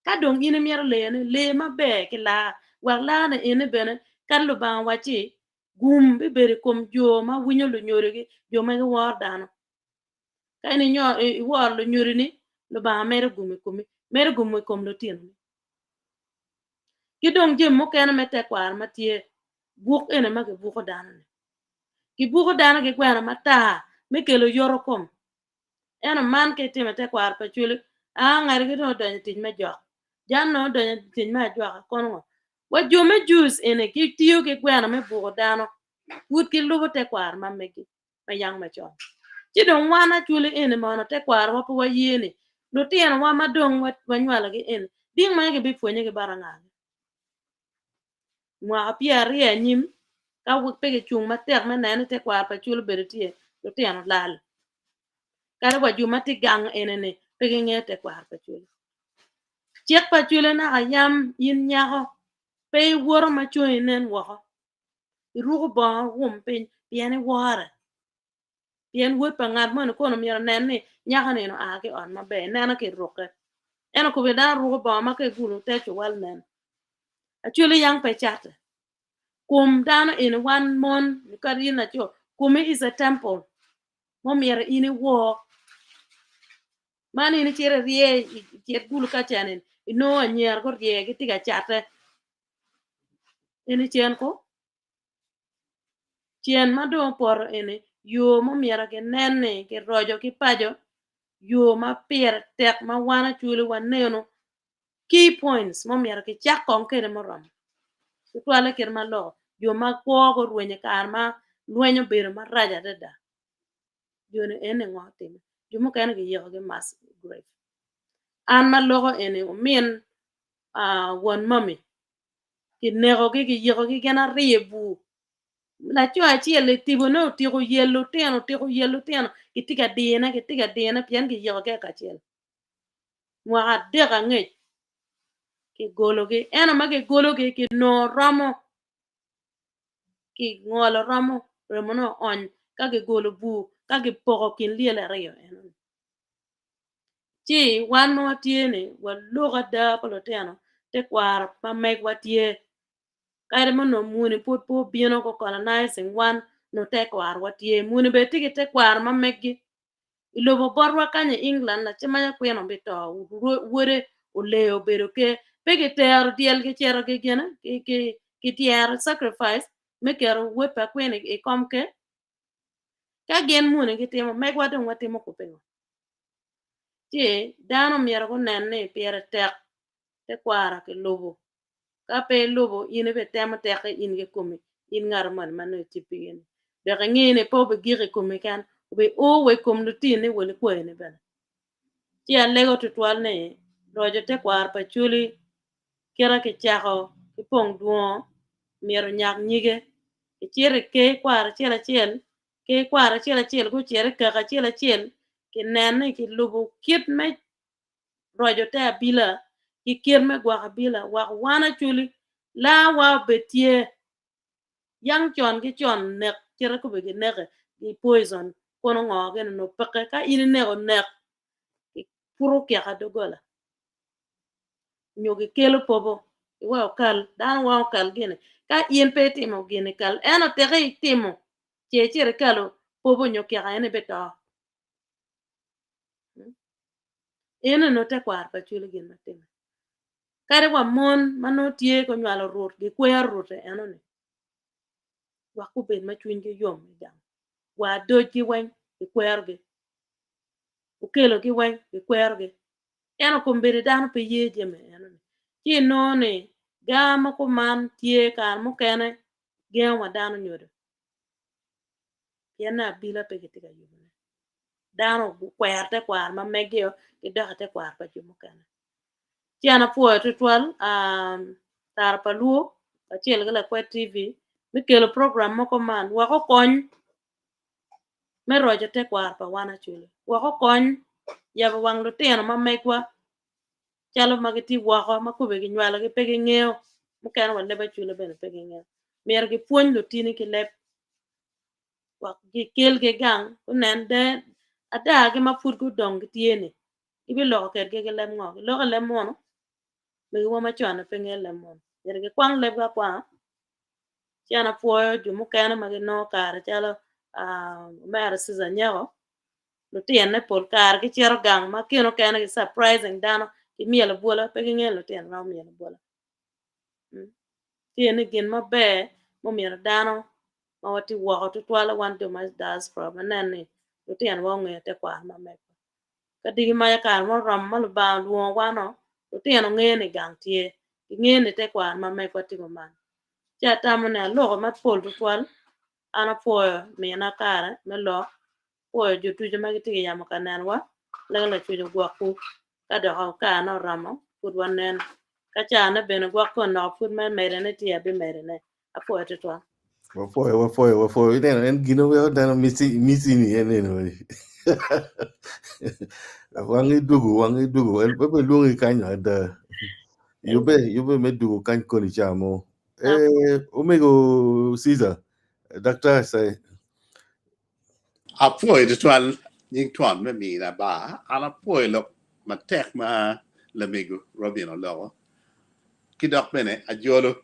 Ka dong in imito leyone, lee maber ki laa, wek laane ene bene kadi Lubanga owacci gum bibedo i kom jo ma winyo lunyodogi, jo ma giworo dano. Ka in iworo lunyodoni, Lubanga medo gum i komi, medo gum i kom lutinoni. Ki dong jami mukene me tekwaro ma tye, buk ene ma gibuko dano-ni. Gibuko dano ki gweno matar me kelo yoto kom. Ento man ka itimo i tekwaro pa Acholi, aa ngatgi dong odonyo i tic me jok, jan dong odonyo i tic me ajwaka, kono ngo? Wa jo me Jews eni gitiyo ki gweno me buko dano, pud gilubo tekwaro ma megi ma yang macon. Ci dong wan Acholi eni mono tekwarowa pe waye ni lutinowa ma dong wanywalogi eni ding ma gibipwonye ki bot anga? Mwaka pyeraryo anyim ka pe gicung matek me neno ni tekwaro pa Acholi obedo tye, lutino lal. Kadi wa jo ma tye gang eni-ni pe gingeyo tekwaro pa Acholi. Cik pa Acholi naka yam in nyako pe iwoto ma congi nen woko, iruko bongo ium piny pien iwore. Pien wod pa ngat moni kono myero onen ni nyako-ni oa ki i ot maber, ineno ki i rukke. Ento kobedi dano ruko bongo ma ka igulo te cuwal nen. Acholi yang pe cate. Kom dano eni wan mon nyo kadi in laco, komi is a temple ma omyero in iwor. Man in icito irye icit gulu ka ca-ni inongo anyira gurye gitye ka cate. Eni cen ko? Cen ma dong opoto eni yo ma omyero ginen ni kiroco ki paco yo ma pire tek ma wan Acholi waneno key points ma omyero kicak kong kwede muromo tutwalle kit ma loko jo ma kwo gurwenyo i kare ma lweny obedo marac adada joni eni ngo otime jo mukene kiyikogi mass grave an ma loko eni omin won mami kinekogi kiyikogi gin aryo i bur. Laco acel-li tibone otyeko yelo lutino otyeko yelo lutino gitye ka dine gitye ka dine pien kiyikogi kacel. Mwaka adek angec kigologi ento ma kigologi kinongo romo kingolo romo remone oony ka kigolo bur ka kipoko kin lyel aryo enoni. Ci wan ma watye ni walok ada pa lutino tekwaro ma megwa tye kadi ma onongo muni pud pe obino gu colonizing wan onongo tekwarowa tye muni bene tye ki tekwaro ma meggi i lobo botwa kany i England lacimanya kwino bito wode oleyo obedo ker pe gitero dyel gicito ki gine kityero sacrifice me keto wod pa kwino i kom ker Ka gin muni gitimo, megwa dong watimo kwo pingo? Ci dano myero gunen ni pire tek tekwaro ki lubo. Ka pe ilubo, in ibitemo tekke in kikomi, in ngat moni ma nongo itye pigi-ni. Dok inge ni pe obigik i komi keken, obio wa i kom lutinni wa likwayini bene. Ci alego tutwal ni roco tekwaro pa Acholi kite kicako ki pong dwongo myero onyak nyige. Kicito i ker kwaro acel acel, ker kwaro acel acel gucito i kaka acel acel kinen ni kilubo kit me roco te abila ki kit me gwoko abila wek wan Acholi lawa obed tye. Yang con ki con nek kite kome gineke ki poison kono ngo gin onongo peke ka in ineko nek kiputo kyeka dogola nyo gikelo popo iweko kal dano wango kal gini ka in pe itimo gini kal ento teke itimo ce icito ikalo popo nyo kyeka en ibito en eno tekwaro pa Acholi gin ma time kadi wa mon ma nongo tye ka onywalo rut gikwero rute enoni wek gubed ma cwinygi yom i gang wa adocgi weng gikwerogi okelogi weng gikwerogi ento kombeddi dano pe ye jami enoni ci inongo ni gar ma kuman tye kare mukene gengo wa dano nyodo pien ni abila pe gitye ka yubone dano okwero tekwaro ma megio gidok i tekwaro pa jo mukene. Ci an apwoyo tutwal Tara pa Luo kacel ki Lakwed TV me kelo program moko man wek okony me roco tekwaro pa wan Acholi wek okony yabo wang lutino ma megwa calo ma gitye woko ma kome kinywalogi pe gingeyo mukene wa leb Acholi bene pe gingeyo myero gipwony lutini ki leb wek gikelgi gang gunen adagi ma pud gudong gitye-ni. Ibiloko kedgi ki leb ngo? Giloko i leb munu? Megiwa macon-ni pe ngeyo leb munu. Myero gikwang lebgi akwanga ci an apwoyo jo mukene ma ginongo kare calo Omera Susan Nyeko, lutine pol kare gicito gang ma kine okene gi surprising dano ki myelo bwola pe gingeyo lutino romo myelo bwola. Tye ni gin maber mumyero dano ma watye woko tutwal wan jo ma diaspora wanen ni lutinowa ongeyo tekwaro ma megwa. Ka diki maca kare mo oromo ma Lubanga olwongo wan-o, lutino ngeyo ni gang tye, gingeyo ni tekwaro ma megwa tye kuman. Ci atamo ni aloko mapol tutwal, an apwoyo mina kare me lok, apwoyo jo ducu ma gitye ka yamo ka nenowa, lego Lacwec ogwokwu, ka dok karene oromo pud wanen. Ka carne bene gwok ka onoko pud me medone tye abimedone. Apwoyo tutwal. Wapwoyo, wapwoyo, wapwoyo. Ineno, en gin oweko dano miti, miti ni en eno ni. Wangi dugu, wangi dugu. En pe lwongi kany ada. Yubbe, yubbe me dugu kany koni ca mo. Eh, omego Caesar, Dr. Sai. Apwoyo tutwal nying twon me mina ba. An apwoyo lok matek ma lamego Robin oloko. Ki dok bene ajolo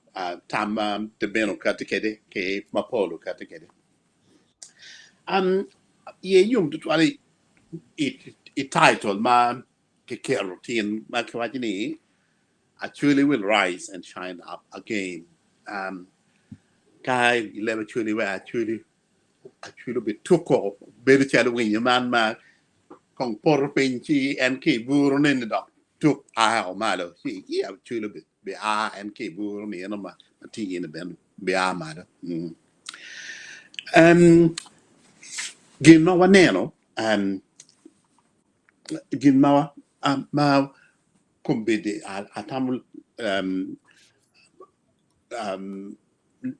tam ma Deben okati kwede ki ma Paul okati kwede. Iye yom tutwal i title ma kiketo tin ma kiwaco ni Acholi will rise and shine up again. Ka i leb Acholi wek Acholi Acholi obituko bedo calo winyo man ma kong poto piny ci en ki i buru neni dok tuk a o malo ci i Acholi bi a en ki i buru ni eno ma tye iye ni bene bi a malo. Gin ma waneno gin ma ma kombeddi atamo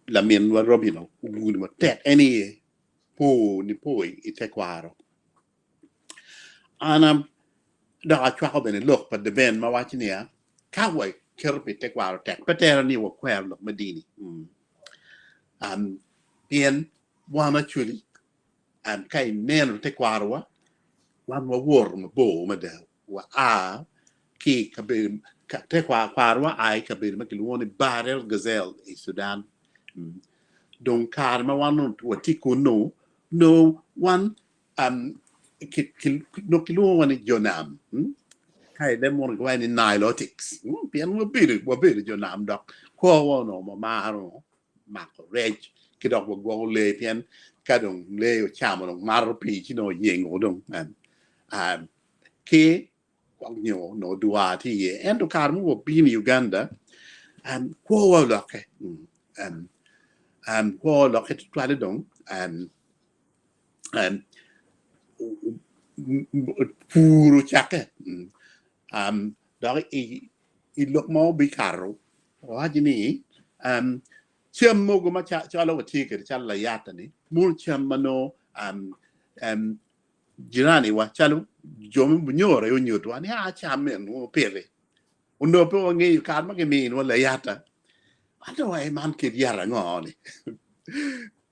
laminwa Robin ogudo matek en aye po nipo i tekwaro. An dok acwako bene lok pa Deben ma waco niya ka waketo pi tekwaro tek pe tere ni wakwero lok me dini pien wan actually ka ineno tekwarowa wan wawoto mabor mada wa a ki i kabedo tekwarowa a i kabedo ma kilwongo ni Bahr el Ghazal i Sudan. Dong kare ma wan onongo watye kunnu nongo wan nongo kilwongowa ni jo nam ka i leb munu giwaco ni Nilotics pien wabedo wabedo jo nam dok kwowa onongo wamaro mako rec ki dok wagwoko lee pien ka dong lee ocamo dong mato pii ci nongo oyengo dong ki gwok nyo onongo dwar tye iye ento kare ma wabino i Uganda kwowa olokke kwowa olokke tutwalle dong pur ocakke dok i lok ma obikato owaco ni cam mogo macalo watye kwede calo layata-ni mono cam ma nongo jiraniwa calo jo me Bunyoro aye onyutowa ni a cam meno wupiti onongo pe wangeyo kare ma giminiwa layata ento wa man kit yat ango ni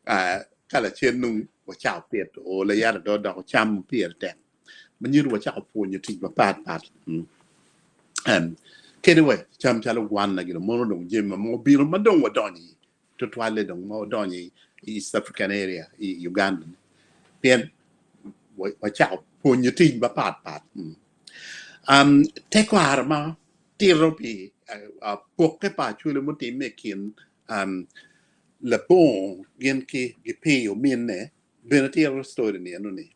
ka lacen dong wacako pito o layata dong odoko cam ma pire tek ma nyuto wacako pwonyo tic mapat pat kadi wa cam calo gwanna gino mono dong jami ma mogo obino ma dong wadonyo iye tutwalle dong ma wadonyo i East African area i Uganda ni pien wacako pwonyo tic mapat pat. Tekwaro ma tito pi pokke pa Acholi mutimme i kin labongo gin ki Gipiyo minne bene tito story ni eno ni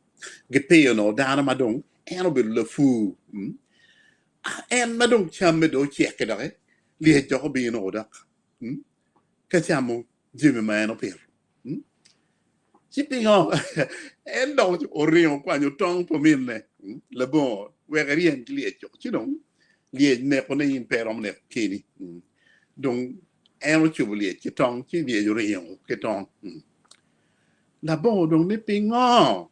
Gipiyo onongo dano ma dong en obedo lapur en ma dong camme dong ocek-ki doki lyec dok obino dok ka camo jami ma en opito. Ci pingo en dok oringo okwanyo tong pa minne labongo wek eryem ki lyec-co? Ci dong lyec neko ne in pe iromo neko keni. Dong en ocubo lyec ki tong ci lyec oringo ki tong. Labongo dong ni pingo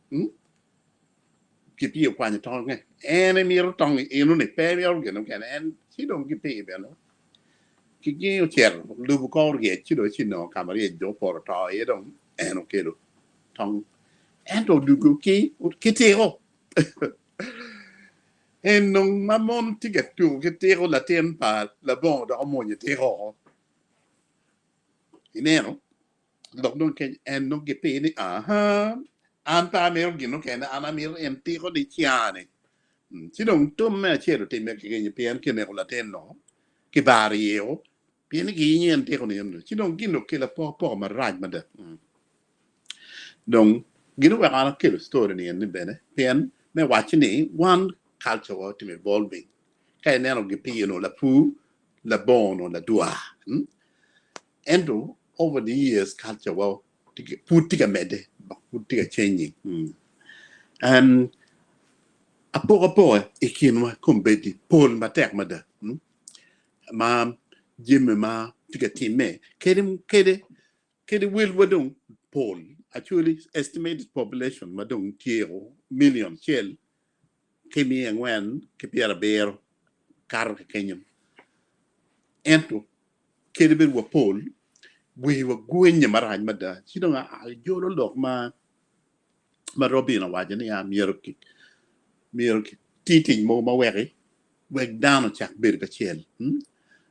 Gipii okwanyo tonge? En emito tong eno-ni, pe emito gin mukene. En ci dong gipii bene ki ocito olubo kor ryec ci dong ci onongo ka ma ryec dong opoto oto iye dong en okelo tong ento odwogo ki tiko. En dong ma mon tye ka tuko ki tiko latin pa labongo dok omwonyo tiko oko. Ineno? Lok dong keny en dong gipii ni aha, an pe amito gin mukene, an amito en tiko ni cani. Ci dong tum me acel otimme ki kenyo pien kineko latin-nu, kibaro iye-o, pien ni giyenyo en tiko ni eno. Ci dong gin okelo apokapoka marac mada. Dong gin oweko an akelo story ni eni bene pien me waco ni wan culture wa otimo evolving. Ka ineno gipino lapur, labongo onongo ladwar. Ento over the years culture wa pud tye ka medde dok pud tye ka changing. Apokapoka i kinwa kombeddi pol matek mada ma jami ma tye ka timme kede kede welwa dong pol actually estimated population ma dong tye million acel ki 470 kato ki kenyo ento kadi bed wapol, wiwa gwenye marac mada. Ci dong ajolo lok ma ma Robin owaco ni myero myero ki tic mogo ma weki wek dano ocak bedo kacel.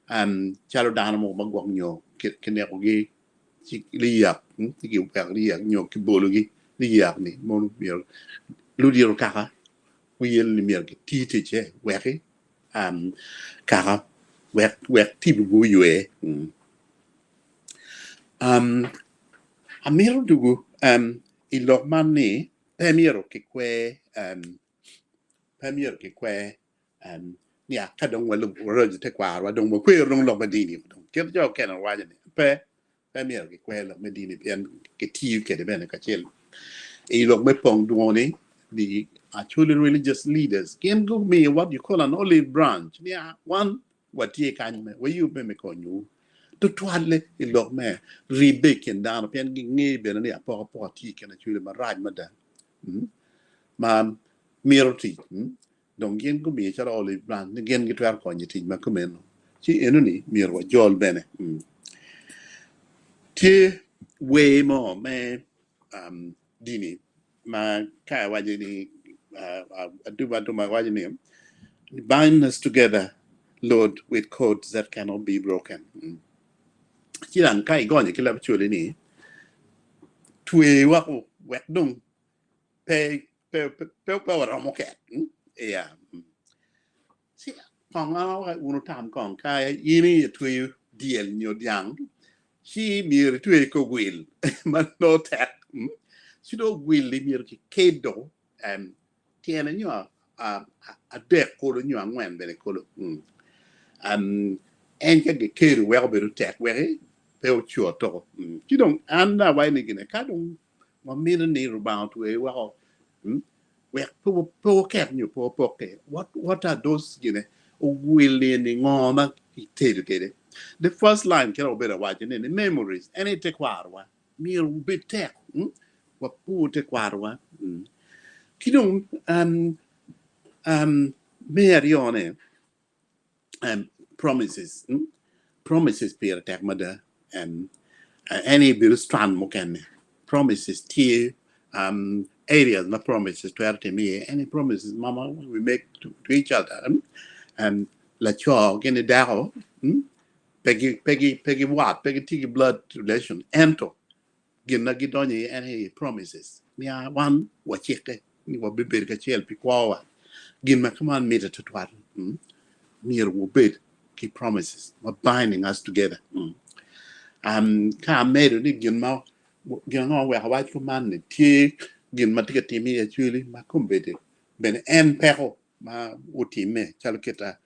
Calo dano mogo ma gwok nyo kinekogi ci liyak ci kiweko liyak nyo kibologi liyak ni mono myero ludito kaka guyelo ni myero giti ticce weki kaka wek wek tipo guywe. Amito dugu i lok man ni pe myero kikwer pe myero kikwer ni ka dong waroco tekwarowa dong wakwero dong lok me dini dong kit jo okene waco ni pe Pe myero kikwer lok me dini pien kitiyo kwede bene kacel i lok me pong dwoni. The Acholi religious leaders gin gumiyo what you call an olive branch ni wan watye kany me wayubbe me konyowu tutwalle i lok me ribbe i kin dano pien gingeyo bene ni apokapoka tye i kin Acholi marac mada ma mito tic. Dong gin gumiyo calo olive branch ni gin gitwero konyo i tic ma kumeno. Ci enoni myero wajol bene. Tye wer mo me dini ma ka iwaco ni aduba aduba waco ni bind us together Lord with cords that cannot be broken. Ci dang ka igonyo ki leb Acholi ni twe woko wek dong pe pe pe pe waromo ket iya ci kong an wun wutam kong ka in itweyo dyel nyo dyang ci myero itwe ki ogwil ma nongo tek ci dong ogwil-li myero kiked dong tyene nyo adek kulu nyo angwen bene kulu en ka gikedo weko bedo tek wek pe ocot toko ci dong an awaco ni gine ka dong Wamito ni Rubanga otwer woko wek pe wuket nyo pe wupokke. What are those gine ogwil ni ngo ma itedo kwede? The first line kit ma wabedo awaco ni memories en aye tekwarowa myero obed tek wapur tekwarowa. Ki dong me aryone promises promises pire tek mada en aye bedo strand mukene promises tye areas ma promises twero time iye any promises ma we make to each other laco gini dako pe giwat pe gitye ki blood relation ento gin ma gidonyo iye en aye promises niya wan wacikke ni wabibedo kacel pi kwowa. Gin ma kuman mitte tutwal. Myero wubed ki promises ma binding us together. Ka amedo ni gin ma gin ango weko awac kuman ni tye gin ma tye ka timme i Acholi ma kombeddi bene en peko ma otimme calo kita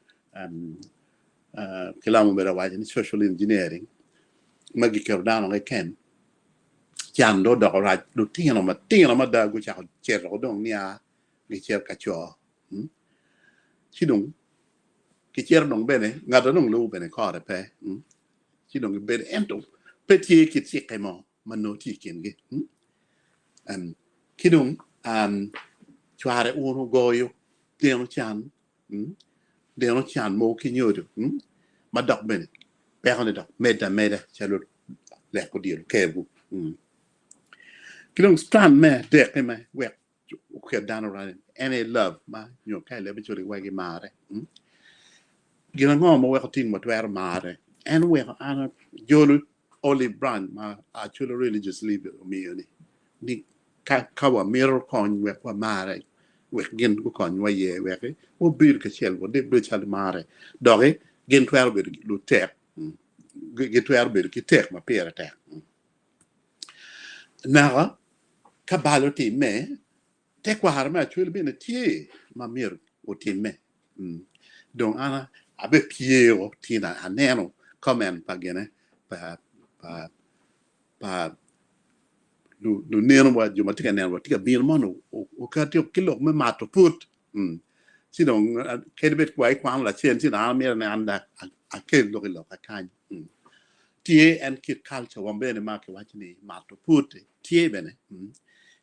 kilamo bedo awaco ni social engineering ma giketo dano keken can dong odoko rac lutino matino mada gucako cito dong nia gicito ka co ci dong gicito dong bene ngat ma dong lubo bene kore pe ci dong gibedo ento pe tye kit cikke mo ma nongo tye i kingi. Ki dong cware un ogoyo deno can, deno can mogo ki nyodo ma dok bene pekone dok medde ameda calo lek odyelo kerwu. Ki dong strand me adek-ki me wek Guket dano rani en aye love ma nyo ka i leb Acholi wai gimare. Gin ango ma weko tin watwero mare? En weko an ajolo olive branch ma Acholi Religious League omiyo ni, ni ka, ka wamito kony wek wamare, wek gin gukonywa iye, wek wabed kacel, wabed calo mare. Doki gin twero bedo lutek, gitwero bedo ki tek ma pire tek. Naka ka bal otimme, tekwaro me Acholi bene tye ma myero otimme. Dong an abepyeo tina aneno comment pa gine pa pa pa luneno wa jo ma tye ka neno wa tye ka bino mono okati ki lok me mato put. Ci dong kadi bed wa ikwano lacen ci dong an amito ni an akel lok i loka kany. Tye en kit culture wa bene ma kiwaco ni mato put tye bene.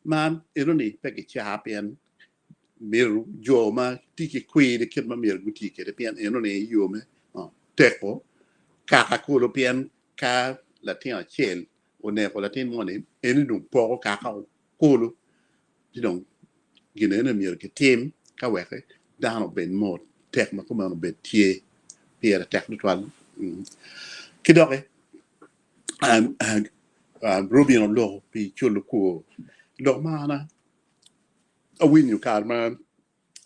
Ma eno ni pe kicaa pien myero jo ma tye ki kwiri kit ma myero guti kwede pien eno ni yo me teko kaka kulu pien ka latin acel oneko latin moni eni dong poko kaka kulu ci dong gin eno myero kitim ka wek dano obed mot tek ma kumeno obed tye pire tek tutwal. Ki doki Rubin oloko pi culo kwor lok ma an awinyo kare ma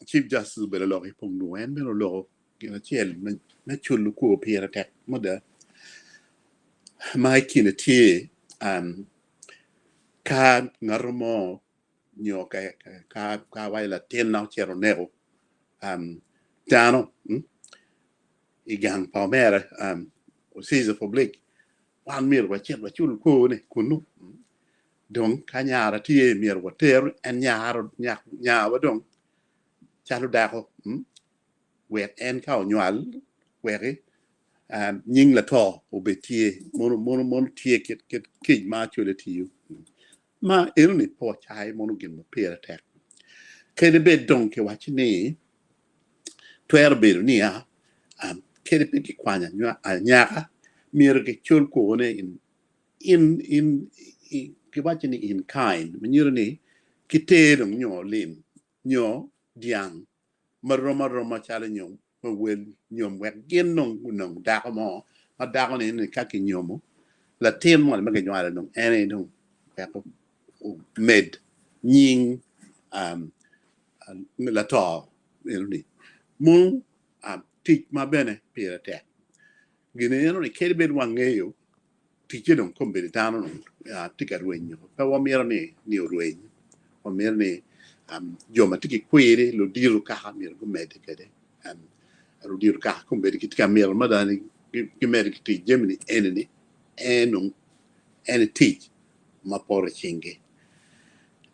Chief Justice obedo lok i pong nwo en bene oloko gin acel me culo kwor pire tek mada ma i kine tye ka ngat mo nyo ka waco latinna ocito oneko dano i gang pa omera Caesar Public wan myero wacit wacul kwor-ni kunu. Dong ka nyara tye myero water en nyaro nyawa dong calo dako wek en ka onywal weki nying lato obed tye mono mono mono tye kit kit kic ma acwele tiyo ma enoni pe wacayo mono gin ma pire tek kadi bed dong kiwaco ni twero bedo niya kadi pe kikwanyo anyaka myero kicul kwone in in giwaco ni in kind ma nyuto ni kiter dong nyo lim nyo dyang ma rom aroma calo nyo me wel nyom wek gin dong gunong dako mo ma dako ni ka kinyomo latin moni ma kinywalo dong en aye dong wek omed nying lato eno-ni mono tic ma bene pire tek gin eno ni kadi bed wangeyo ticce dong kombeddi dano dong tye ka rwenyo pe wamito ni ni orweny wamito ni jo ma tye ki kwiri ludito kaka myero gumedde kwede ludito kaka kombeddi gitye ka mito mada ni gimedde ki tic jami ni eni ni en dong en tic ma poto i cingi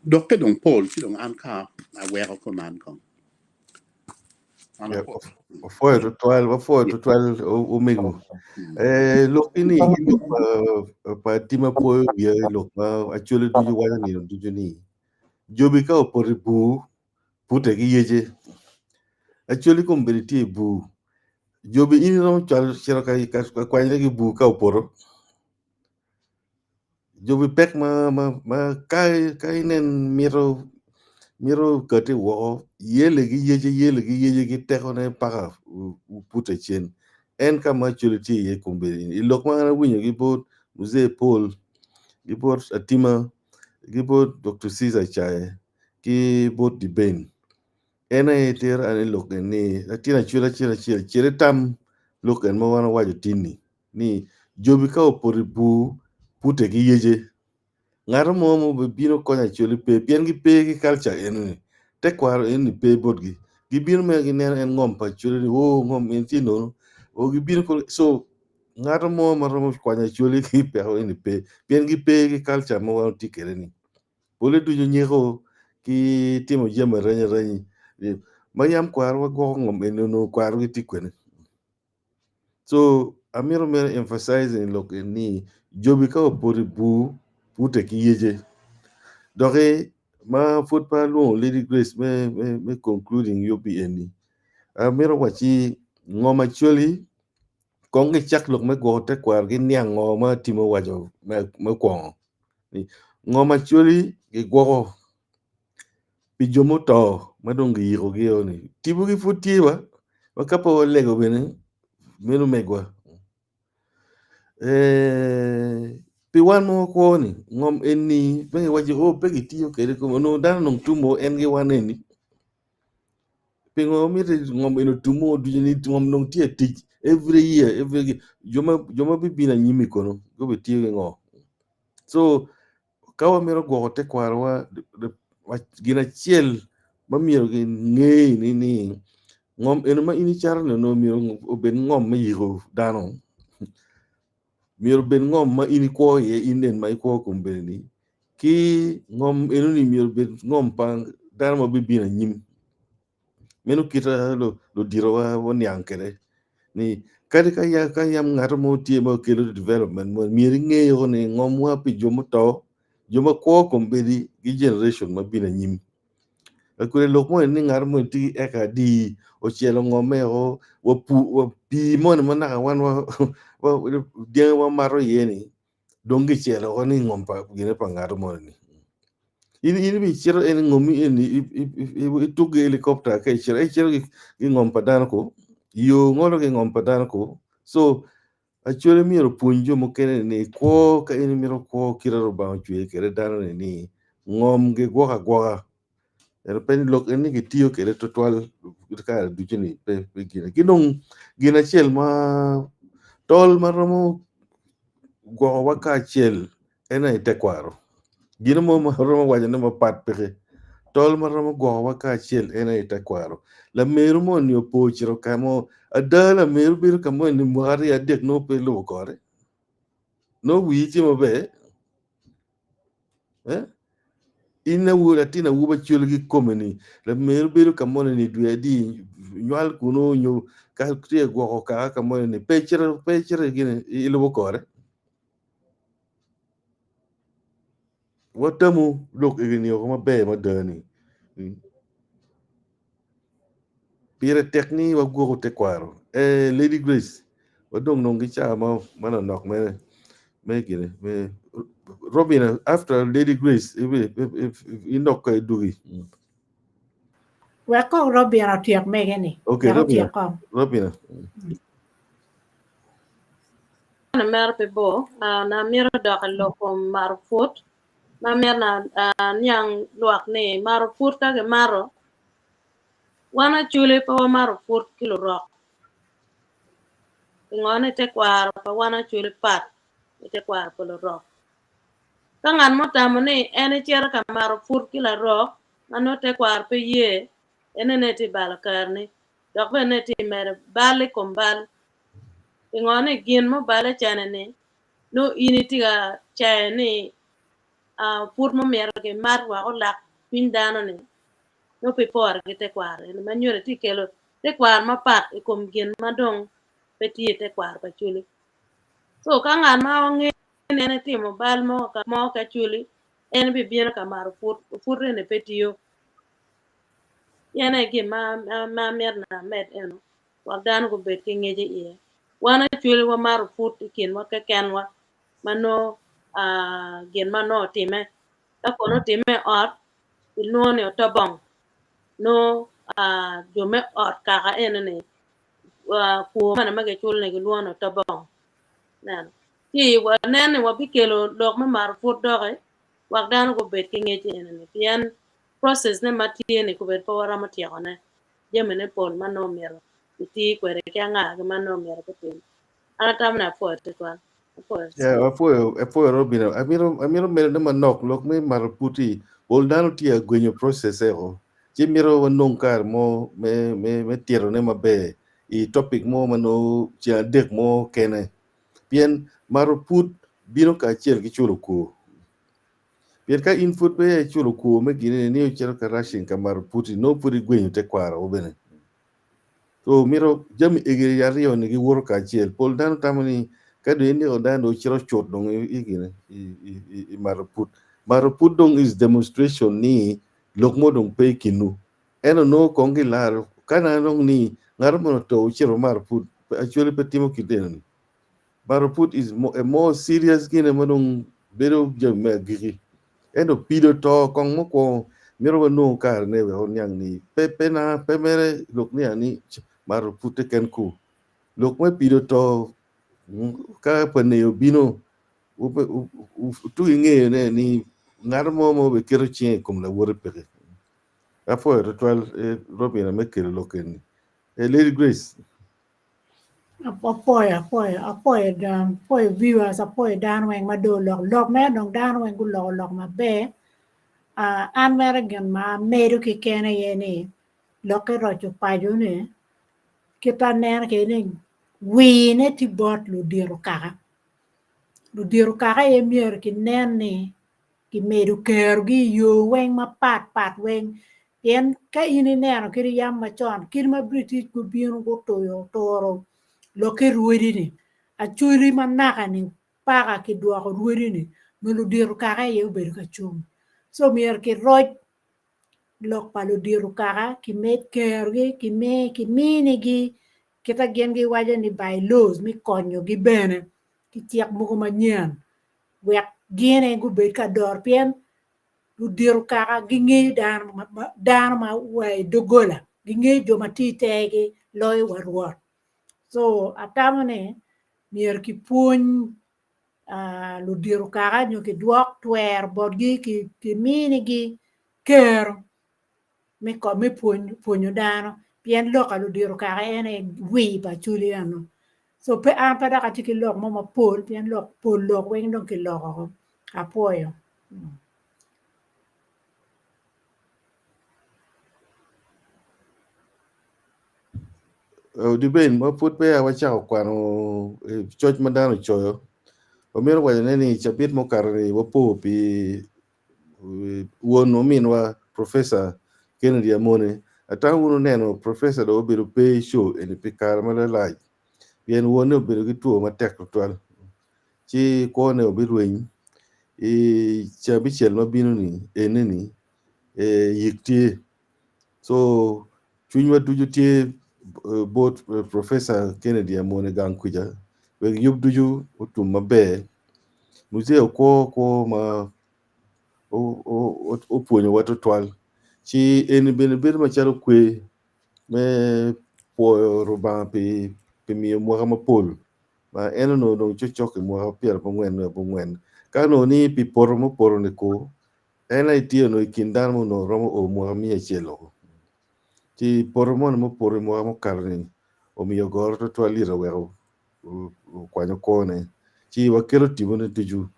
dokke dong pol ci dong an ka aweko kuman kong. Wapwoyo tutwal, wapwoyo tutwal omego. Eh, lok ini ki lok pa, pa tim apwoyo wiye lok ma acwalo ducu waco nino ducu ni jobi ka opoto i bur pute ki yece. Acwali kombeddi tye i bur. Jobi in iromo cwalo cito ka, ka, ka kwanyone ki i bur ka opoto. Jobi pek ma ma ka ka inen mito mito kati woko yele ki yece yele ki yece ki tekone paka pute cen en ka ma Acholi tye iye kombeddi ni i lok ma an awinyo ki bot Muzee Paul ki bot Atima ki bot Dr. Caesar Acaye ki bot Dibeng en aye tero an i lok eni latin acwele acel acel cit itam lok en ma wan owaco tin-ni. ni jobi ka opoto i bur pute ki yece. Ngat mo ma obibino konyo Acholi pe pien gipe ki culture enoni, tekwaro enoni pe botgi. Gibino mere gineno en ngom pa Acholi ni oo ngom eni tye nono oo gibino kong so ngat mo ma romo kwanyo Acholi ki i peko eni pe pien gipe ki culture ma wan watye kwede ni. Pole ducu nyeko ki timo jami arenyi arenyi ma yam kwarowa gwoko ngom eni onongo kwarogi tye kwene. So amito mere emphasizing lok eni ni jobi ka opoto i bur pute ki yece doki ma pud pe alwongo Lady Grace me, me, me concluding yubbi eni amito wacci ngom Acholi kong gicak lok me gwoko tekwaro giniang ngo ma Timo owaco me, me kwongo ni ngom Acholi gigwoko. Pi jo muto ma dong giyikogi-o ni, tipogi pud tye wa, ma ka pe walego bene, meno megwa. Eh, pi wan ma wakwo ni, ngom eni pe giwaco o pe gitiyo kwede kome, onongo dano onongo tumo en ki wan eni. Pingo miti ngom eni otumo ducu ni ngom dong tye tic every year, every year. Jo ma jo ma bibino anyim-mi kono gubitiyo ki ngo? So ka wamito gwoko tekwarowa, gin acel ma myero ginge ni ni ngom eno ma in icato-ni onongo myero obed ngom me yiko dano, myero obed ngom ma in ikwo iye in en ma ikwo kombeddi-ni ki ngom enoni myero obed ngom pa dano ma bibino anyim. Meno kit ma luditowa guniang kwede ni kadi ka yam ngat mo tye ma okelo development mo myero inge ni ngomwa pi jo muto, jo ma kwo kombeddi ki generation ma bino anyim. Lakodi lok moni ni ngat moni tye ki eka adi ocelo ngome o wa pii moni ma naka wan dyangi wa mato iye ni dong gicelo oko ni ngom pa gine pa ngat moni ni. In in ibicito en ngomi eni ituk ki helicopter ka icito icito ki ngom pa dano ko yo ngolo ki ngom pa dano ko so actually myero opwony jo mukene ni kwo ka in imito kwo kite Rubanga ocweyo kwede dano ni ni ngom gigwoko agwoka ento pe ni lok eni gitiyo kwede tutwal kare ducu ni pe pe gine ki dong gin acel ma tol ma romo gwokowa kacel en aye tekwaro gin mo ma romo waco ni mapat peke tol ma romo gwokowa kacel en aye tekwaro lameru moni opo ocito ka mo ada lameru bedo ka moni mwaka aryo adek nongo pe ilubo kore nongo wiyi tye maber eh? In awobi latin awobi acol kikome ni lameru bedo ka moni ni dwe adi nywal kunu nyo ka tye ka gwoko kaka ka moni ni pe icito pe icito gini ilubo kore watamu lok eni woko maber mada ni Pire tek ni wagwoku tekwaro. Eh, Lady Grace, wadong nong ki caa mo manonok me me gine me Robin after Lady Grace inok ka idugi. Wek kong Robin otyek mege ni. Okay, Wek Robin. otyek kong. Robin. Na mero pe bor, ah, na mito dok i lok kom maro put, ma mito na ah, niang lwak ni maro put ka gimato, Wan Acholi pe wamato put ki lurok. Pingo ni tekwaro pa wan Acholi pat ki tekwaro pa lurok. Ka ngat mo otamo ni en ecito ka mato put ki larok ma nongo tekwaro pe ye, en nene tye balo kareni dok bene tye medo bal i kom bal. Pingo ni gin mubale cene-ni nongo in itye ka cayo ni put ma myero kimat wek olak cwiny dano-ni nongo pe ipore ki tekwaro eni ma nyuto itye ka kelo tekwaro mapat i kom gin ma dong pe tye i tekwaro pa Acholi. So ka ngat ma ngeyo ni en etimo bal mo mo ki Acholi en bibino ka mato put, put eni pe tiyo. En aye gin ma ma amito ni amed eno wek dano gubed ki ngec iye. Wan Acholi wamato put i kinwa kekenwa ma nongo gin ma nongo otime ka kono otime i ot ilwongo ni otobong nongo jo me ot kaka eno-ni kwo mene ma giculo ni gilwongo ni otobong ineno ci wanen ni wabikelo lok me mato put doki wek dano gubed ki ngec eni pien process ne ma tye ni kobedi pe waromo tyekone jamine pol ma nongo myero iti kwede ki anga-gi ma nongo myero gutim an atamo ni apwoyo tutwal. Apwoyo. Yeah, apwoyo, apwoyo Robin. Amito, amito medo ne manok lok me mato puti. Pol dano tye agwenyo process eko. Ci mito wanong kare mo me, me, me tito ne maber i topic mo ma nongo ceng adek mo kene. Pien mato put bino kacel ki culo kwor. Pien ka in pud pe iculo kwor me gini ni ocito ka rushing ka mato puti, nongo pud igwenyo tekwaro bene. So mito jami egi aryo ni giwoto kacel. Pol dano tamo ni ka dong ineko dano dong ocito cut dong i gine i mato put. Mato put dong is demonstration ni lok mo dong pe i kinwu. Ento nongo kong gilaro ka na dong ni ngat mo oto ocito mato put actually pe timo kit eno ni. Mato put is a more serious gine ma dong bedo jami me agiki. Ento pido to kong mukwongo. Myero wanong karene wek oniang ni pe pe na pe mere lok niang ni mato pud keken ku. Lok me pido to ka pa neyo obino tuko ingeyone ni ngat mo ma obiketo cinge i kom lawote peke. Apwoyo tutwal Robina me kelo lok eni. Lady Grace. Apwoyo, apwoyo, apwoyo, apwoyo viewers, apwoyo dano weng ma dong oloko lok mere dong dano weng guloko lok maber. Uh, an mere gin ma amedo keken aye ni lokke roco paco ni kit aneno kwede ni wine tye bot ludito kaka. Ludito kaka aye myero kinen ni kimedo kerogi i yo weng mapat pat weng pien ka in ineno kadi yam macon kit ma British gubino gutuyo oturo lokke rwodi-ni acholi ma naka-ni paka kidwoko rwodi-ni nongo ludito kaka aye obedo ka cung so myero kiroc lok pa ludito kaka kimed kerogi kiminigi kita gin giwaco ni by laws me konyogi bene ki cik mogo manyen wek gin aye gubed ka doro pien ludito kaka gingeyo dano ma wa i doggola gingeyo jo ma tye i tergi loyo wa rwot so atamo ni myero kipwony ludito kaka nyo kidwok twero botgi kiminigi kero me pwonyo dano pien lok pa ludito kaka en aye wir pa acholi eno so pe an pe dok atye ki lok mo mapol pien lok pol lok weng dong kiloko apwoyo. Odi bene ma pud peya wacako kwano coc ma dano ocoyo, wamito wacone ni cabit mukato-ni wapo pi won ominwa Professor Kennedy Amone. Atamo wun wuneno Professor dong obedo pe i show eni pi kare ma lalac pien wonne obedo ki two matek tutwal ci kwone obirweny i cabicel ma bino-ni ene-ni yik tye. So cwinywa ducu tye bot Professor Kennedy Amone gang kwica wek yub ducu otum maber. Muzee okwo kwo ma opwonyowa tutwal ci eni bene bedo macalo kwer me pwoyo Rubanga pi miyo mwaka mapol ma en onongo dong cokcok i mwaka pyerabongwen nyo abongwen ka onongo ni pi poto mupoto-ni kur En aye tye onongo i kin dano ma onongo romo o mwaka miya acel woko. Ci poto moni ma opoto i mwaka mukato-ni omiyo goro twatwal ite oweko okwanyo kwone. Ci wakelo tipone ducu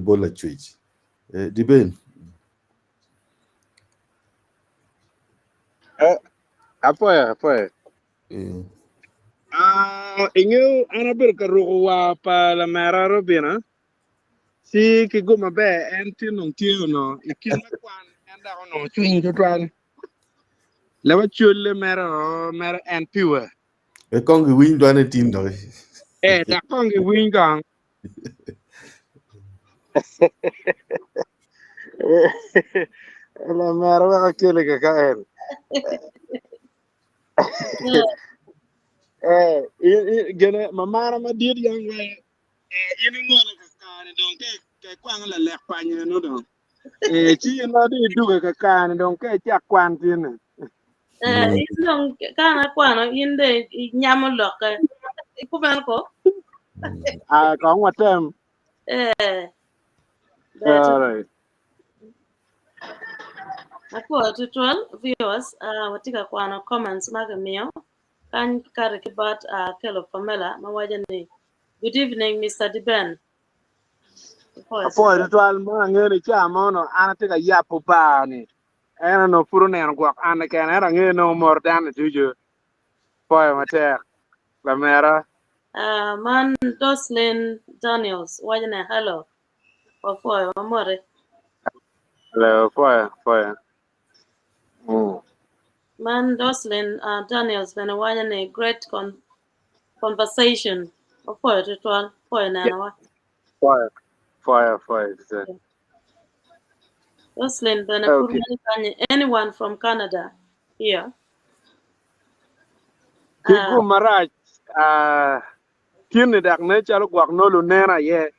bot Lacwec. Diben. Apoyo, apoyo. Ingeyo an abedo ka ruko war pa lamera Robina. Ci ki gum maber en tye nong tye ono i kin me kwan en dok onongo cwiny tutwal. Leba colle mere o mere en piwa. E kong giwiny dwane tin doki. Eh, dok kong giwiny kong. Lamera wek akele kaka en. Eh, gene mamara madit yang we Eh, in ingolo kakare dong ke ke kwang lalek panye no dong. Eh, ci in ma dong iduge kakare dong ke icak kwan tine. Eh, in dong kana kwano in de inyamo lokke. Ikumen ko? Ah, kong watem. Eh. Ber All right. Apwoyo tutwal viewers, uh, watye ka kwano comments ma kimiyo. Kany kikati ki bot Akello Pamela ma waco ni, Good evening Mister Diben. Apwoyo tutwal ma angeyo ni ca mo onongo an atye ka yabo bar ni en onongo pud oneno gwok an keken ento angeyo nongo omoro dano ducu. Apwoyo matek lamera. Man Doslyn Daniels waco ni hello. Wapwoyo wamote. Hello, apwoyo, apwoyo. Mm. Man Roslyn uh, Daniels bene waco ni great con conversation. Opwoyo tutwal, opwoyo nenowa. Pwoyo, pwoyo, pwoyo. Yeah. Roslyn bene pud Okay. waco kany anyone from Canada here. Ki gum marac, ah, tin-ni dok nen calo gwok nongo luneno aye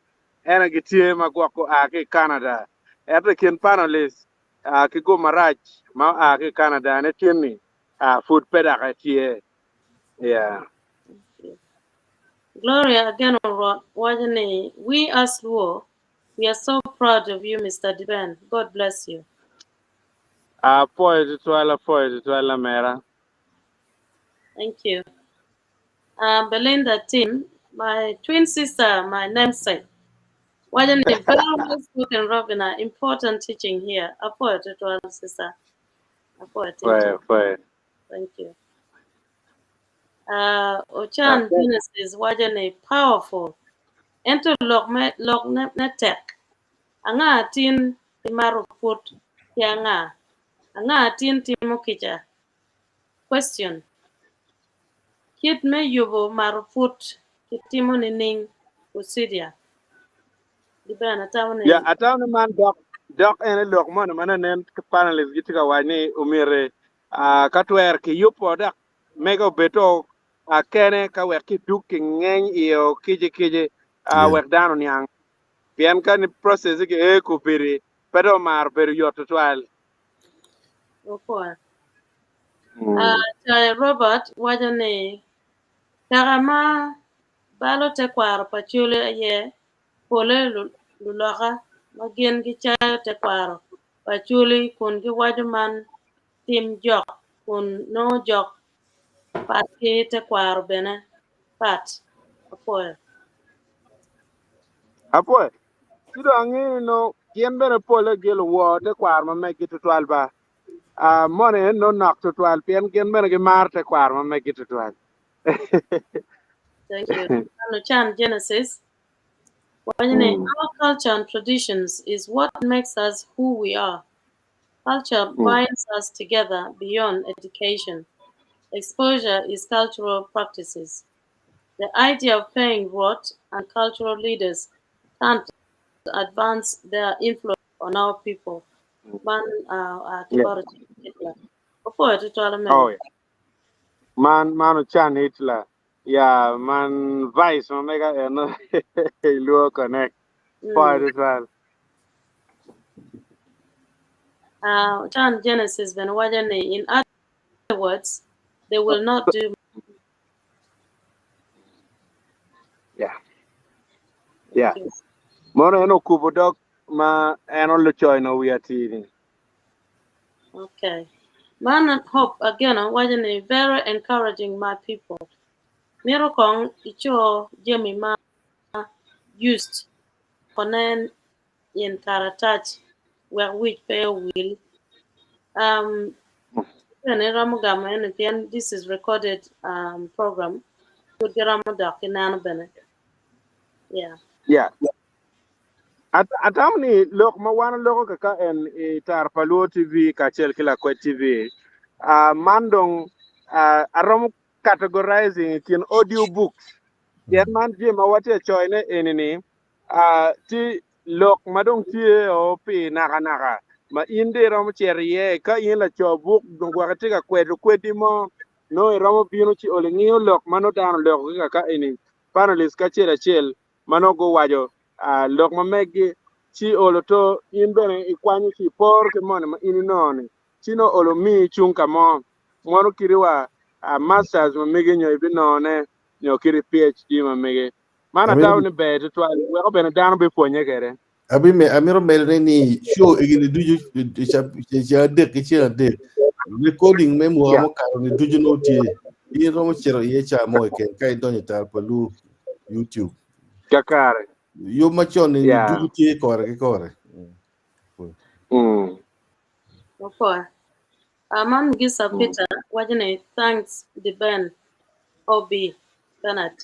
en aye gitye ma gwok gua ki i Canada. Ento i kin panelists, ki gum marac ma oa ki i Canada ne tin-ni pud pe dok etye. Yeah. Gloria Ageno Rwot waco ni, We as Luo, we are so proud of you Mister Diben. God bless you. Apwoyo tutwal, apwoyo tutwal lamera. Thank you. Belinda Tim, my twin sister, my namesake. Waco ni, very well spoken Robina, important teaching here. Apwoyo tutwal sister. Apwoyo Tim. Apwoyo, apwoyo. Thank you. Ochan Genesis waco ni powerful. Ento lok me lok ne, ne tek. Anga tin imato put ki anga? Anga tin timo kica? Question. Kit me yubo mato put ki timo nining? Procedure. Di bene atamo ni Ya, atamo ni man dok dok en lok moni ma nanen panelists gitye ka waco ni omyero ka twer kiyubo dok mege obedo kene ka wek kidug kingeny iyo kici kici wek dano oniang pien ka ni process ki ee kobedi pe dong omaro bedo yot tutwal. Opwoyo. Cayo Robert waco ni kaka ma balo tekwaro pa Acholi aye pole luloka ma gin gicayo tekwaro pa Acholi kun giwaco man tim jok kun nongo jok pat ki tekwaro bene pat. Apwoyo. Apwoyo. Ci dong angeyo ni nongo gin bene pole gin luwor tekwaro ma meggi tutwal ba. Moni en nongo nok tutwal pien gin bene gimaro tekwaro ma meggi tutwal. Thank you. Ano Chan Genesis. Waco ni our culture and traditions is what makes us who we are. Culture binds us together beyond education. Exposure is cultural practices. The idea of paying rot and cultural leaders can't advance their influence on our people. Man ki bot Hitler. Opwoyo tutwal omego. Oh, yeah. Man man Ochan Hitler. Ya man vice ma mega eno iluo connect. Pwoyo tutwal. Ochan Genesis bene waco ni in other words they will not do Yeah. Yeah. Mono en okubo dog ma en olocoyo no wi atini. Okay. Man Hope again waco ni very encouraging my people. Mito kong ico jami ma used konen in karatac wek wic pe owil. Um, bene iromo gamo eni pien this is recorded program. Pud giromo dok ki neno bene. Yeah. Yeah. Atamo ni lok ma wan oloko kaka en i Tara pa Luo TV kacel ki Lakwed TV, man dong aromo categorizing i kin audio books. Pien man jami ma watye ka coyone eni-ni tye lok ma dong tye o pi nakanaka ma in dong iromo cito iye. Ka in laco buk dong gwok itye ka kwedo kwedi mo, nongo iromo bino ci olo ingiyo lok ma nongo dano oloko ki kaka eni, panelists ki acel acel ma nongo guwaco lok ma meggi, ci olo to in bene ikwanyo ci iporo ki moni ma in inongo-ni, ci nongo olo miyi cung ka mo. Mono kadi wa masters ma megi nyo ibinongone nyo kadi PhD ma megi. Man atamo ni ber tutwal weko bene dano bipwonye kwede. Abi amito medone ni show egini ducu ceng adek ki ceng adek recording me mwaka mukato ni ducu nongo tye in romo cito iye ca mo keken ka idonyo i Tara pa Luo YouTube. Kakare. Yub macon ni ducu tye kore ki kore. Opor. Man Gisa Peter waco ni thanks D'Ben Obi Bernard.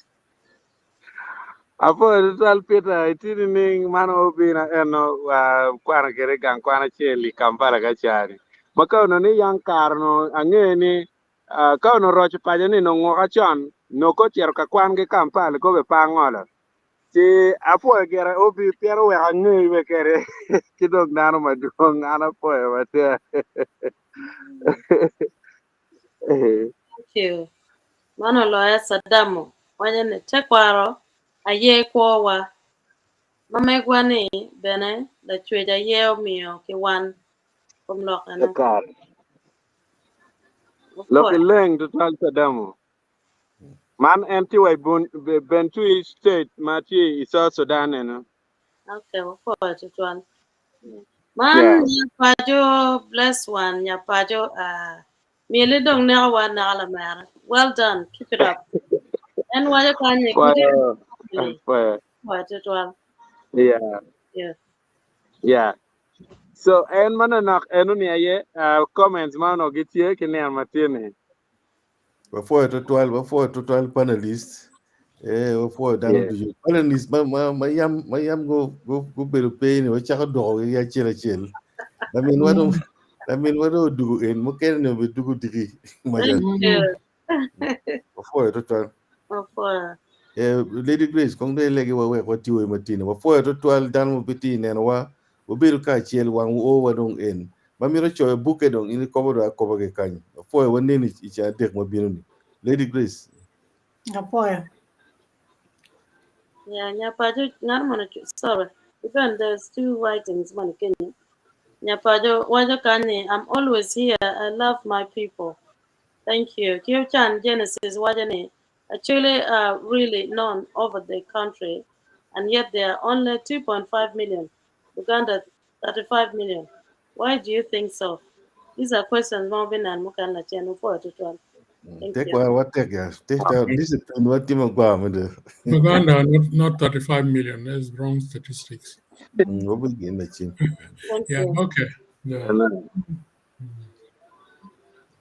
Apwoyo tutwal Peter, itye nining? Man obina eno wakwano kwede i gang kwan acel i Kampala ka cani. Ma ka onongo ni yang kare onongo ange ni ka onongo roco paco ni onongo nguka con nongo ka ocito ka kwan ki Kampala kobe pe angolo. Ci apwoyo gire obi pien oweko angeyi be kede ki dong dano madwong an apwoyo matek. Thank you. Man oloya Sadamo waco ni tekwaro aye kwowa. Ma megwa ni bene Lacwec aye omiyo ki wan. Kom lok eno. Kakare. Lok Wapwoyo. ileng tutwal Sadamo. Man en tye wa i Bentui State ma tye i South Sudan eno. Okay, wapwoyo tutwal. Man Yeah. nyapaco bless one nyapaco uh, myeli dong neko wa naka lamera. Well done, keep it up. En waco kany good Pwoyo. evening. Pwoyo. Pwoyo tutwal. Yeah. Yeah. Yeah. So en manonok eno ni aye comments ma onongo gitye ki nino matye ni. Wapwoyo tutwal, wapwoyo tutwal panelist. Eh, wapwoyo dano Yeah. ducu. Panelist ma ma ma yam ma yam go go gubedo pe ni wacako dwoko gi acel acel. Lamin wa dong lamin wa dong odugo en mukene ni obidugo diki maca. Thank you. Wapwoyo tutwal. Wapwoyo. Eh, Lady Grace, kong dong ilegi wa wek watiyo matino. Wapwoyo tutwal dano ma pe tye i nenowa. Wabedo kacel wang oo wa dong en. Ma mito coyo bukke dong in ikobo dong akoba ki kany. Wapwoyo waneni i ceng adek ma bino ni. Lady Grace. Apwoyo. Yeah, nyapaco ngat mono sorry. Even there's two writings man Kenya. Nyapaco waco kany ni I'm always here. I love my people. Thank you. Kio Chan Genesis waco ni actually are really known over the country and yet there are only 2.5 million. Uganda 35 million. Why do you think so? These are questions ma obinan mukene lacen wapwoyo tutwal. Thank Tek you. wa watek ya. Tek ta discipline watimo gwa mede. Uganda, not 35 million. That's wrong statistics. Wabi gin lacen. Thank Yeah, you. okay. Yeah. Amen.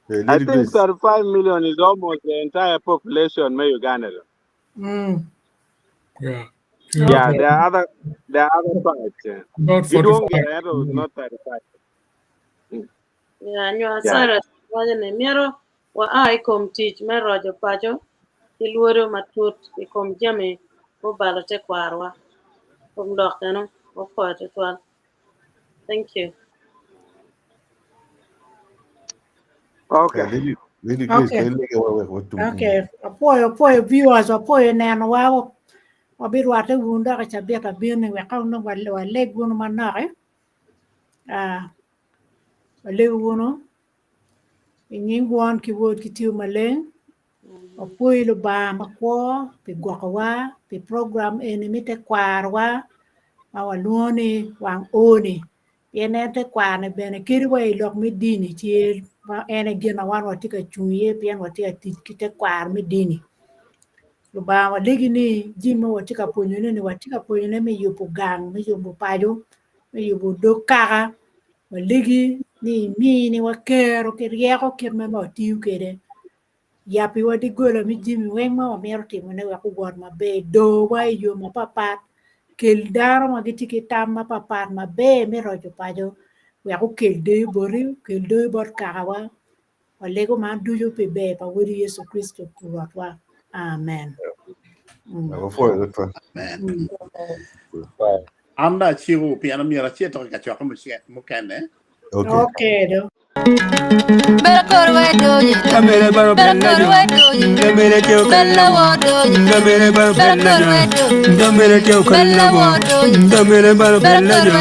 Eh, I Lady think Grace. 35 million is almost the entire population of Uganda. though. Yeah. Yeah, Yeah, there are other tribes. Yeah. about Gidwong 45. Gerero is not 35. Yeah, nywa Yeah. Cyrus waco ni myero wa a i kom tic me roco paco ki lwodo matut i kom jami mubalo tekwarowa. Kom lok eno wapwoyo tutwal. Thank you. Eh, Okay. Lady Grace, Okay. kong ilegi wa wek watum. Okay. Apwoyo apwoyo viewers apwoyo nenowa wabirwatte wun dok i cabit abino wek ka nongo waleg wunu manok ah walego wunu i nying Won ki Wod ki Tio Maleng wapwoyi Lubanga makwo pi gwokowa pi program eni me tekwarowa ma walwongo ni wang oo-ni pien en tekwaro-ni bene kadi wa i lok me dini tye ma en aye gin ma wan watye ka cung iye pien watye ka tic ki tekwaro me dini. Lubanga walegi ni jami ma watye ka pwonyone ni watye ka pwonyone me yubo gang, me yubo paco, me yubo dog kaka, walegi ni iminiwa kero ki ryeko kit ma watiyo kwede yapiwa doggola me jami weng ma wamito timone wek owot maber dowa i yo mapapat kel dano ma gitye ki tam mapapat maber me roco paco wek okel deyo boti okel deyo bot kakawa walego man ducu pi ber pa wodi Yecu Kricito Rwotwa amen. Wapwoyo tutwal. Amen. Bye. An dong aciko pien myero acit dok i kacokke mukene. Okay. Okay do. Bella